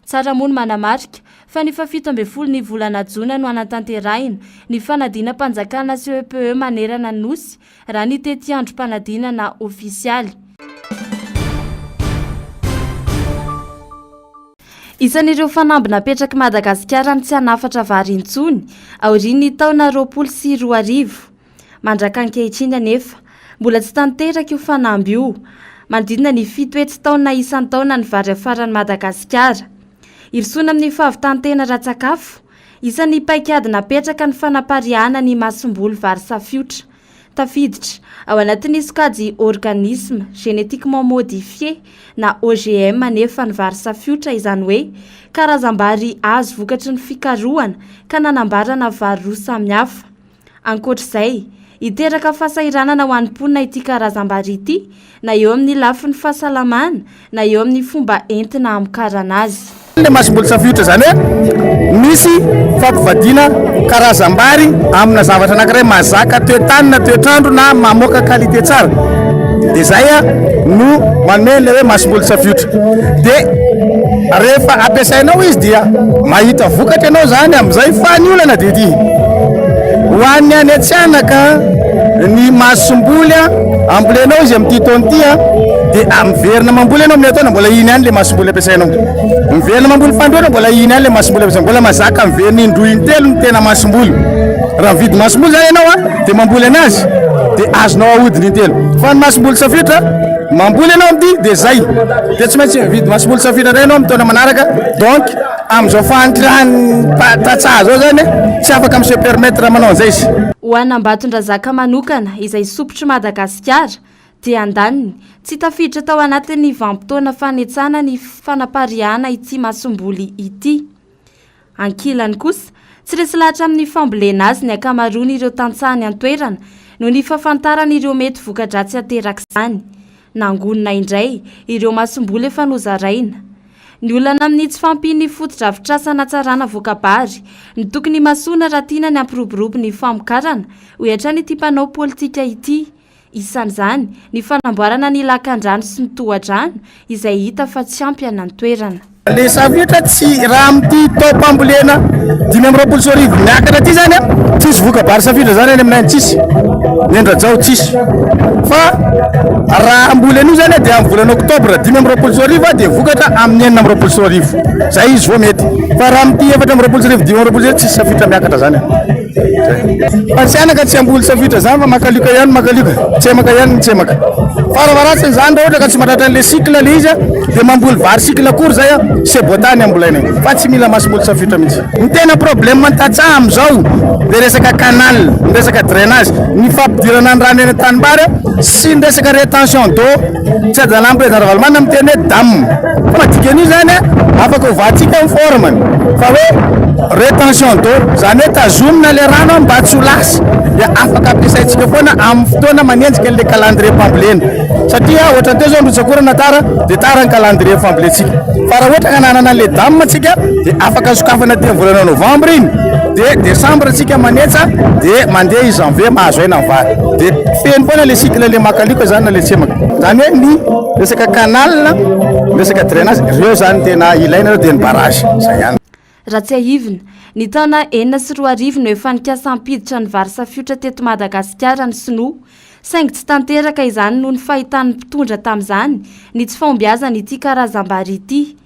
Tsara moa ny manamarika fa ny fahafito ambin'ny folo ny volana jona no hanatanterahina ny fanadinam-panjakana CEPE manerana ny Nosy, raha ny tetiandrom-panadinana ofisialy. Isan'ireo fanamby napetrak'i Madagasikara ny tsy hanafatra vary intsony aorian'ny taona 2020. Mandraka ankehitriny anefa, mbola tsy tanteraka io fanamby io. Manodidina ny 700 taonina isan-taona ny vary afaran'i Madagasikara. Hirosoana amin'ny fahavitan-tena ara-tsakafo, isan'ny paikady napetraka ny fanapariahana ny masomboly vary safiotra. Tafiditra ao anatin'ny sokajy organisme génétiquement modifié na OGM anefa ny vary safiotra, izany hoe karazam-bary azo vokatry ny fikarohana ka nanambarana vary roa samihafa. Ankoatra izay, hiteraka fahasahiranana ho an'ny mponina ity karazam-bary ity, na eo amin'ny lafiny fahasalamana, na eo amin'ny fomba entina hamokarana azy. Ilay masomboly safiotra izany hoe misy fampivadiana karazam-bary amina zavatra anankiray mahazaka toe-tany na toetr'andro na mamoaka qualité tsara. Dia izay no manome an'ilay hoe masomboly safiotra. Dia rehefa ampiasainao izy dia mahita vokatra ianao izany amin'izay fa ny olana dia ity. Ho an'ny any Antsihanaka ny masomboly ambolenao izy amin'ity taona ity dia miverina mamboly ianao amin'ny taona mbola iny ihany ilay masomboly ampiasainao. Miverina mamboly fandroana mbola iny ihany ilay masomboly ampiasainao. Mbola mazaka miverina indroa intelo ny tena masomboly. Raha mividy masomboly izany ianao dia mamboly anazy dia azonao ahodina intelo. Fa ny masomboly safiotra mamboly ianao amin'ity dia zay. Dia tsy maintsy mividy masomboly safiotra indray ianao amin'ny taona manaraka. Donc amin'izao fahantran'ny tantsaha izao izany tsy afaka mi se permettre manao an'izay izy. Ho an'Ambatondrazaka manokana izay sompitr'i Madagasikara dia andaniny, tsy tafiditra tao anatin'ny vanim-potoana fanetsana ny fanapariahana ity masomboly ity. Ankilany kosa, tsy resy lahatra amin'ny fambolena azy ny ankamaroan'ireo tantsaha any an-toerana noho ny fahafantarana ireo mety voka-dratsy aterak'izany. Nangonina indray ireo masomboly efa nozaraina. Ny olana amin'ny tsy fahampian'ny fotodrafitrasa hanatsarana voka-bary no tokony himasoana raha tiana ny hampiroborobo ny famokarana, hoy hatrany ity mpanao politika ity. Isan'izany ny fanamboarana ny lakandrano sy ny tohadrano izay hita fa tsy ampy any an-toerana. Le safiotra tsy raha amin'ity taom-pambolena 2025 miakatra ity zany a, tsisy voka-bary safiotra zany any aminay any tsisy, ny an-dRajao tsisy fa raha hamboly an'io zany a dia amin'ny volana oktobra 2025 dia vokatra amin'ny 2026, zay izy vao mety fa raha amin'ity 2024 2025 tsisy safiotra miakatra zany a. Fa tsy anaka tsy hamboly safiotra zany fa makalioka ihany makalioka, tsemaka ihany ny tsemaka. Faravaratsiny zany raha ohatra ka tsy mahatratra an'le cycle le izy dia mamboly vary cycle court zay sebotany ny ambolainay fa tsy mila masomboly safiotra mihitsy. Ny tena problème ny tantsaha amizao dia resaka canal, ny resaka drainage, ny fampidirana ny rano eny an-tanimbary sy ny resaka rétention d'eau. Tsy adalan'ny président Ravalomanana miteny hoe dam. Fa dikan'io zany afaka ovantsika ny forme-ny fa hoe. Rétention d'eau, izany hoe tazomina ilay rano mba tsy ho lasa dia afaka ampiasaintsika foana amin'ny fotoana manenjika an'ilay calendrier mpambolena. Satria ohatran'ny teo izao ny rotsak'orana tara dia tara ny calendrier fambolentsika. Fa raha ohatra ka nanana an'ilay dam tsika dia afaka sokafana aty amin'ny volana novembre iny dia décembre tsika manetsa dia mandeha i janvier mahazo aina ny vary. Dia feno foana ilay cycle ilay makalioka izany na ilay tsemaka. Izany hoe ny resaka canal, resaka drainage, ireo izany tena ilaina ireo dia ny barrage. Izay ihany. Raha tsiahivina, ny taona 2006 no efa nikasa hampiditra ny vary safiotra teto Madagasikara ny sinoa, saingy tsy tanteraka izany noho ny fahitan'ny mpitondra tamin'izany ny tsy fahombiazan'ity karazam-bary ity.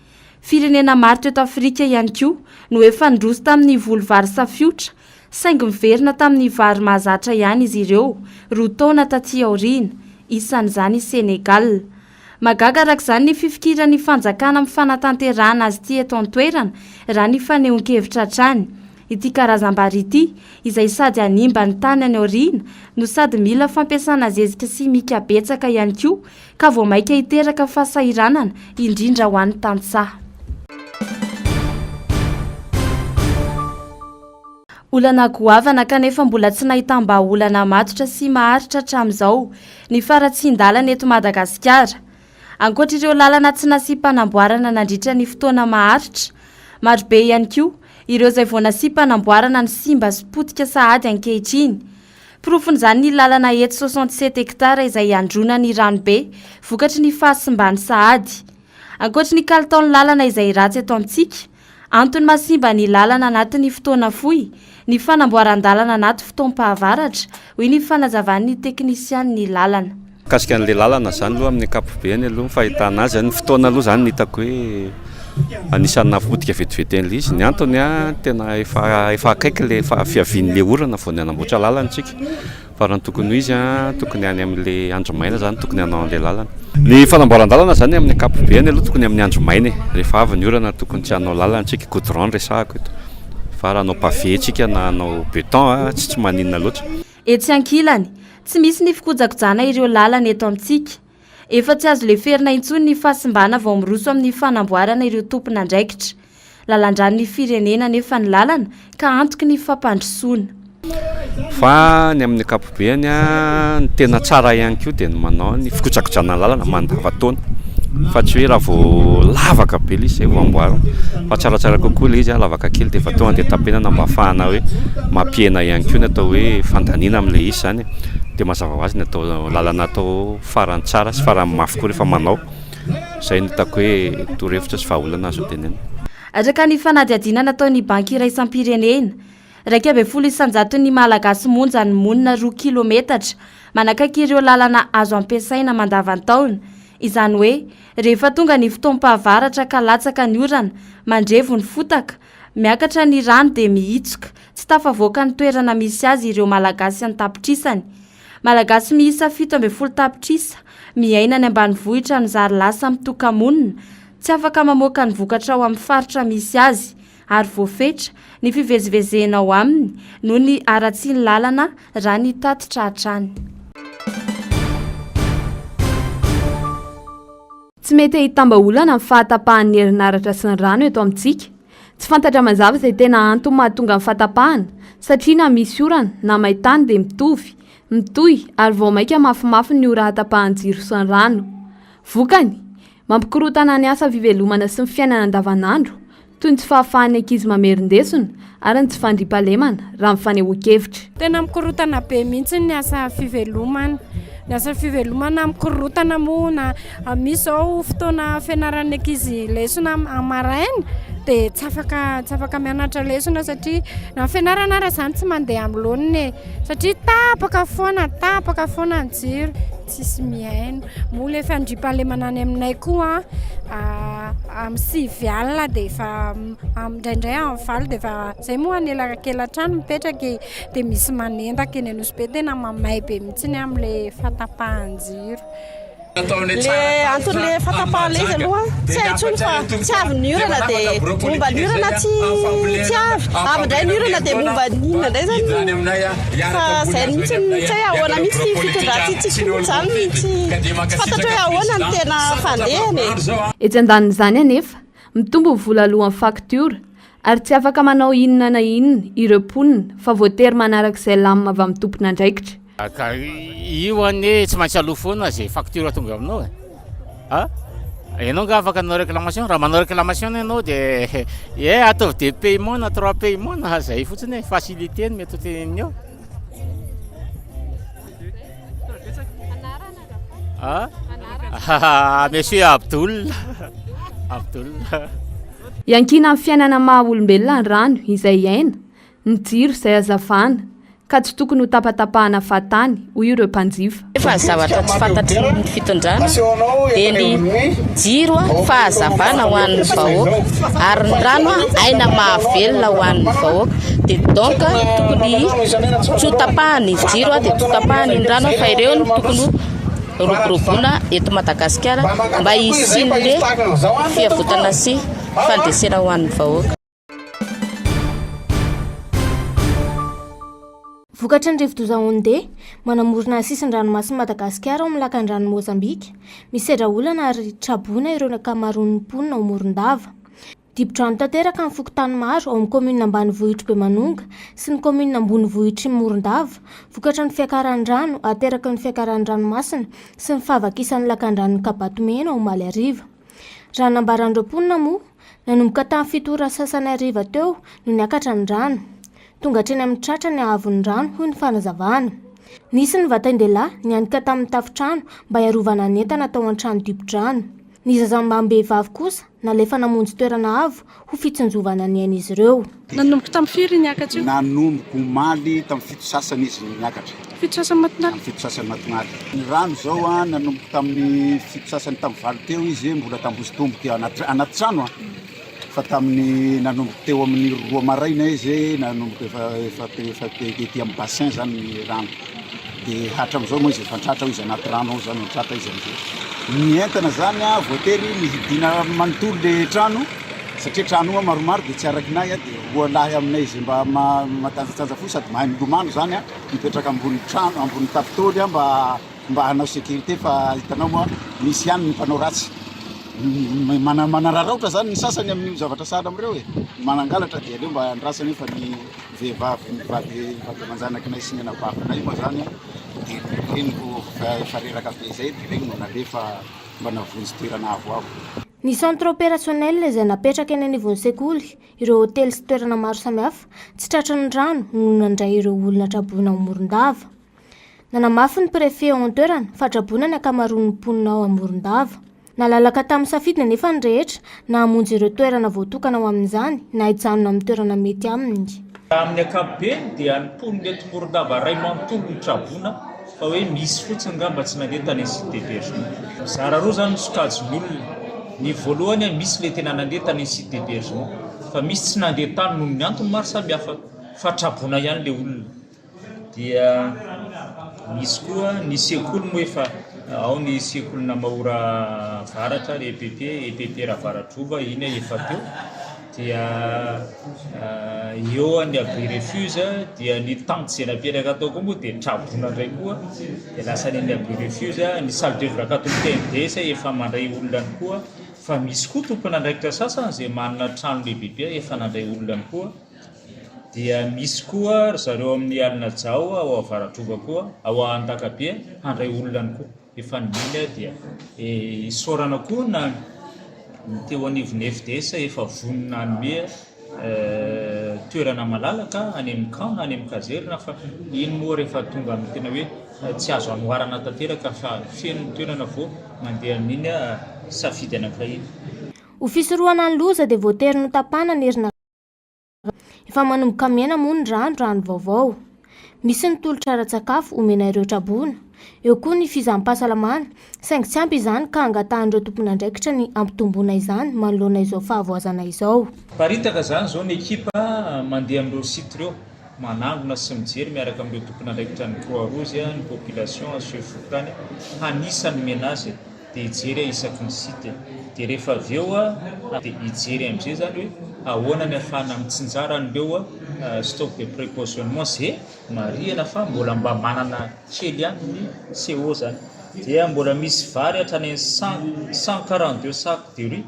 Firenena maro teto Afrika ihany koa no efa nidroso tamin'ny voly vary safiotra, saingy miverina tamin'ny vary mahazatra ihany izy ireo, roa taona taty aoriana, isan'izany i Sénégal. Mahagaga araka izany ny fifikiran'ny fanjakana amin'ny fanatanterahana azy ity eto an-toerana, raha ny fanehoan-kevitra hatrany. Ity karazam-bary ity, izay sady hanimba ny tany any aoriana, no sady mila fampiasana zezika simika betsaka ihany koa, ka vao mainka hiteraka fahasahiranana, indrindra ho an'ny tantsaha. Olana goavana kanefa mbola tsy nahitam-bahaolana matotra sy maharitra hatramin'izao ny faharatsian-dalana eto Madagasikara. Ankoatra ireo lalana tsy nasiam-panamboarana nandritra ny fotoana maharitra, marobe ihany koa ireo izay vao nasiam-panamboarana no simba sy potika sahady ankehitriny. Porofon'izany ny lalana eto 67 hectares izay iandrona ny ranobe vokatry ny fahasimbany sahady. Ankoatry ny kalitaon'ny lalana izay ratsy eto amintsika, antony mahasimba ny lalana anatin'ny fotoana fohy ny fanamboaran-dalana anaty fotoam-pahavaratra, hoy ny fanazavan'ny teknisianin'ny lalana. Mikasika an'ilay lalana izany aloha amin'ny ankapobeny aloha ny fahitana azy, ny fotoana aloha izany no hitako hoe anisan'ny nahapotika vetivety an'ilay izy. Ny antony tena efa efa akaiky ilay fiavian'ilay orana vao ny hanamboatra lalana isika. Fa raha ny tokony ho izy an, tokony any amin'ilay andro maina izany tokony hanao an'ilay lalana. Ny fanamboaran-dalana izany amin'ny ankapobeny aloha tokony amin'ny andro maina e. Rehefa avy ny orana tokony tsy hanao lalana isika, goudron no resahako eto. Fa raha hanao pavé isika na hanao beton an, tsy tsy maninona loatra. Etsy ankilany, tsy misy ny fikojakojana ireo lalana eto amintsika. Efa tsy azo leferina intsony ny fahasimbana vao miroso amin'ny fanamboarana ireo tompon'andraikitra. Lalan-dran'ny firenena anefa ny lalana ka antoky ny fampandrosoana. Fa ny amin'ny ankapobeny, ny tena tsara ihany koa dia ny manao ny fikojakojana ny lalana mandavantaona fa tsy hoe raha vao lavaka be ilay izy izay vao amboarina fa tsaratsara kokoa ilay izy lavaka kely dia efa tonga dia tapenana mba ahafahana hoe mampihena ihany koa ny atao hoe fandaniana amin'ilay izy izany. Dia mazava ho azy ny atao lalana atao farany tsara sy farany mafy koa rehefa manao. Izay no hitako hoe torohevitra sy vahaolana azo tenenina. Araka ny fanadihadiana nataon'ny Banky Iraisam-pirenena, 11 isan-jaton'ny Malagasy monja no monina roa kilometatra manakaiky ireo lalana azo ampiasaina mandavan-taona. Izany hoe, rehefa tonga ny fotoam-pahavaratra ka latsaka ny orana, mandrevo ny fotaka, miakatra ny rano dia mihitsoka, tsy tafavoaka ny toerana misy azy ireo Malagasy an-tapitrisany. Malagasy miisa 17 tapitrisa miaina any ambanivohitra no zary lasa mitoka-monina, tsy afaka mamoaka ny vokatra ao amin'ny faritra misy azy ary voafetra ny fivezivezena ao aminy noho ny haratsian'ny lalana raha ny tatitra hatrany. Tsy mety ahitam-bahaolana ny fahatapahan'ny herinaratra sy ny rano eto amintsika. Tsy fantatra mazava izay tena antony mahatonga ny fahatapahana satria na misy orana na maintany dia mitovy, mitohy ary vao mainka mafimafy ny ora hatapahan-jiro sy ny rano. Vokany, mampikorontana ny asa fivelomana sy ny fiainana andavanandro toy ny tsy fahafahan'ny ankizy mamerin-desona ary ny tsy fandriampahalemana, raha ny fanehoan-kevitra. Tena mikorontana be mihitsy ny asa fivelomana. Ny asa fivelomana mikorontana moa na misy izao fotoana fianaran'ny ankizy lesona maraina dia tsy afaka tsy afaka mianatra lesona satria na ny fianarana ara izany tsy mandeha amin'ny laoniny e satria tapaka foana tapaka foana ny jiro. Tsisy mihaino. Moa ilay fandriampahalemana any aminay koa amin'ny sivy alina dia efa indraindray amin'ny valo dia efa izay moa anelakelan-trano mipetraka e, dia misy manendaka eny Anosibe tena mamay be mihitsy amin'ilay fahatapahan-jiro. Le anton'le fahatapahana izy aloha tsy hay intsony fa tsy avy ny orana dia momba ny orana tsy tsy avy, avy indray ny orana dia momba ny inona indray zany fa zay mihitsy no tsy hay ahoana mihitsy ity fitondrantsika ity zany tsy tsy fantatra hoe ahoana no tena fandehany e. Etsy andanin'izany anefa, mitombo ny vola aloa amin'ny faktiora. ary tsy afaka manao inona na inona ireo mponina fa voatery manaraka izay lamina avy amin'ny tompon'andraikitra. Ka io anie tsy maintsy aloa foana ze facture tonga aminao e. A? Ianao nga afaka hanao réclamation? Raha manao réclamation ianao de eh ataovy deux paiement na trois paiement na zay fotsiny e, facilité no mety ho teneniny eo. Ah, Monsieur Abdoul. Abdoul. Iankinan'ny fiainana maha olombelona ny rano izay aina, ny jiro izay hazavana, ka tsy tokony ho tapatapahana fahatany, hoy ireo mpanjifa. Nefa ny zavatra tsy fantatry ny fitondrana dia ny jiro fahazavana ho an'ny vahoaka ary ny rano aina mahavelona ho an'ny vahoaka dia donc tokony tsy ho tapahana ny jiro dia tsy ho tapahana ny rano fa ireo no tokony ho roboroboana eto Madagasikara mba hisian'le fiavotana sy fandresena ho an'ny vahoaka. Vokatry ny rivodoza Honde, manamorona ny sisin-dranomasin'i Madagasikara ao amin'ny lakandranon'i Mozambika, misedra olana ary traboina ireo ankamaroan'ny mponina ao Morondava. Dibo-drano tanteraka ny fokontany maro ao amin'ny kaominina ambanivohitr'i Bemanonga sy ny kaominina ambonivohitr'i Morondava, vokatry ny fiakaran'ny rano ateraky ny fiakaran'ny ranomasina sy ny fahavakisan'ny lakandranon'i Kabatomena omaly hariva. Raha ny nambaran'ireo mponina moa, nanomboka tamin'ny fito ora sasany hariva teo no niakatra ny rano. Tonga hatreny amin'ny tratra ny haavon'ny rano hoy ny fanazavana. Nisy ny vatan-dehilahy nianika tamin'ny tafontrano mba hiarovana ny entana tao an-trano dibo-drano. Ny zaza mbam-behivavy kosa nalefa namonjy toerana avo ho fitsinjovana ny ain'izy ireo. Nanomboka tamin'ny firy niakatra io? Nanomboka omaly tamin'ny fito sasany izy niakatra. Fito sasany matonaly? Tamin'ny fito sasany matonaly. Ny rano izao an, nanomboka tamin'ny fito sasany tamin'ny valo teo izy mbola tambozotomboka anaty anaty trano an, fa tamin'ny nanomboka teo amin'ny roa maraina izy nanomboka efa efa efa tety amin'ny bassin zany ny rano. Dia hatramin'izao moa izy efa an-tratra izy anaty rano ao zany an-tratra izy amin'izao. Ny entana zany an voatery nihidiana manontolo le trano satria trano io maromaro dia tsy arakinay an, dia roa lahy aminay izay mba matanjatanja fo sady mahay milomano zany an, mipetraka ambony trano ambony tafon-tôly an mba mba hanao sécurité fa hitanao moa misy ihany ny mpanao ratsy manararaotra zany ny sasany amin'io zavatra sahala amin'ireo e, manangalatra dia aleo mba andrasana eo fa ny vehivavy ny vady vady aman-janakinay sy ny anabavinay moa zany an dia ireny no efa reraka be izay dia ireny no nalefa mba navonjy toerana avoavo. Ny centre opérationnel izay napetraka eny anivon'ny sekoly, ireo hotely sy toerana maro samihafa tsy tratry ny rano no nandray ireo olona traboina ao Morondava. Nanamafy ny préfet ao an-toerana fa traboina ny ankamaroan'ny mponina ao Morondava. Nalalaka tamin'ny safidiny anefa ny rehetra na hamonjy ireo toerana voatokana ho amin'izany na hijanona amin'ny toerana mety aminy. Amin'ny ankapobeny dia ny mponina eto Morondava iray manontolo no traboina fa hoe misy fotsiny angamba tsy nandeha tany amin'ny site d'hébergement. Mizara roa izany ny sokajin'olona, ny voalohany misy ilay tena nandeha tany amin'ny site d'hébergement fa misy tsy nandeha tany noho ny antony maro samihafa fa traboina ihany ilay olona. Dia misy koa ny sekoly moa efa ao ny sekoly Namahora Avaratra, EPP, EPP Ravaradrova iny efa teo. Dia eo ny abri refuge dia ny tente izay napetraka tao koa moa dia traboina indray koa dia lasa any amin'ny abri refuge. Ny salle d'oeuvre catholique MDS efa mandray olona ihany koa fa misy koa tompon'andraikitra sasany izay manana trano lehibehibe efa nandray olona ihany koa. Dia misy koa ry zareo amin'ny Alinajao ao Avaradrova koa, ao Andakabe handray olona any koa. Efa nomena dia isaorana koa na ny teo anivon'ny FDS efa vonona hanome toerana malalaka any amin'ny camp na any amin'ny caserne fa iny moa rehefa tonga amin'ny tena hoe tsy azo anoharana tanteraka fa feno ny toerana vao mandeha amin'iny safidy anankiray iny. Ho fisorohana ny loza dia voatery notapahana ny herinaratra. Efa manomboka mihena moa ny rano raha ny vaovao. Misy ny tolotra ara-tsakafo omena ireo traboina. Eo koa ny fizaham-pahasalamana, saingy tsy ampy izany ka angatahan'ireo tompon'andraikitra ny hampitomboana izany manoloana izao fahavoazana izao. Miparitaka izany izao ny ekipa mandeha amin'ireo site ireo, manangona sy mijery miaraka amin'ireo tompon'andraikitra ny Croix Rouge, ny population, chef fokontany, hanisa ny menace. dia hijery aho isaky ny site dia rehefa avy eo aho dia hijery amin'izay zany hoe ahoana ny ahafahana mitsinjara an'ireo stock de précautionnement ze marihana fa mbola mba manana kely ihany ny CO zany dia mbola misy vary hatrany amin'ny 142 sacs de riz.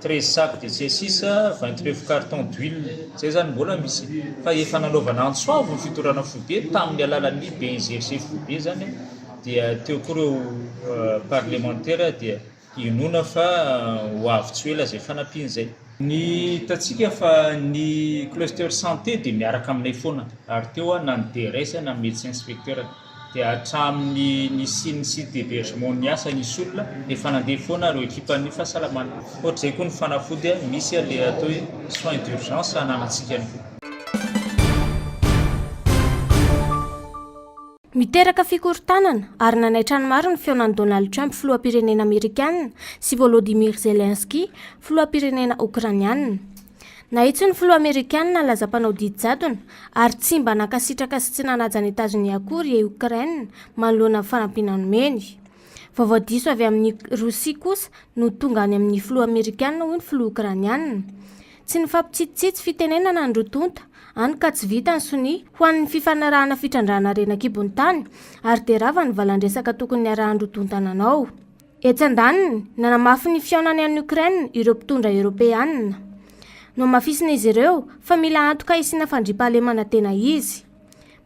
13 sacs de C6, 29 cartons d'huile, izay izany mbola misy fa efa nanaovana antso avo ny fitondrana foibe tamin'ny alalan'ny BNGRC foibe izany dia teo koa ireo parlemantera dia inoana fa ho avy tsy ho ela izay fanampiana izay. Ny hitantsika fa ny cluster santé dia miaraka aminay foana ary teo na ny DRS na ny médecin inspecteur. Dia hatramin'ny nisian'ny site d'hebergement niasa nisy olona efa nandeha foana ireo ekipan'ny fahasalamana. Ohatr'izay koa ny fanafody misy ilay atao hoe soins d'urgence ananantsika ihany koa. Miteraka fikorontanana ary nanaitra ny maro ny fihaonan'i Donald Trump filoham-pirenena Amerikana sy Volodymyr Zelensky filoham-pirenena Okraniana. Nahitsy ny filoha amerikana nilaza mpanao didy jadona ary tsy mba nankasitraka sy tsy nanaja an'i Etazonia akory i Ukraine manoloana ny fanampiana nomeny. Vaovao diso avy amin'i Rosia kosa no tonga any amin'ny filoha amerikana hoy ny filoha okraniana. Tsy nifampitsitsitsy fitenenana ny roa tonta, any ka tsy vita ny sonia ho an'ny fifanarahana fitrandrahana harena an-kibon'ny tany ary dia rava ny valan-dresaka tokony niarahan'ny roa tonta nanao. Etsy andaniny, nanamafy ny fihaonany any Ukraine ireo mpitondra Eoropeanina. Nohamafisin'izy ireo fa mila antoka hisiana fandriampahalemana tena izy.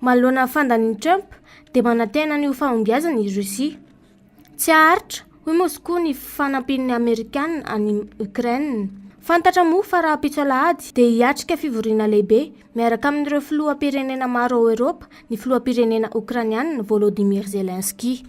Manoloana ny fandanian'i Trump, dia manantena ny ho fahombiazany i Russie. Tsy haharitra, hoy Moskoa ny fanampian'ny Amerikana an'i Ukraine. Fantatra moa fa rahampitso alahady dia hiatrika fivoriana lehibe miaraka amin'ireo filoham-pirenena maro ao Eoropa ny filoham-pirenena Okraniana Volodymyr Zelensky.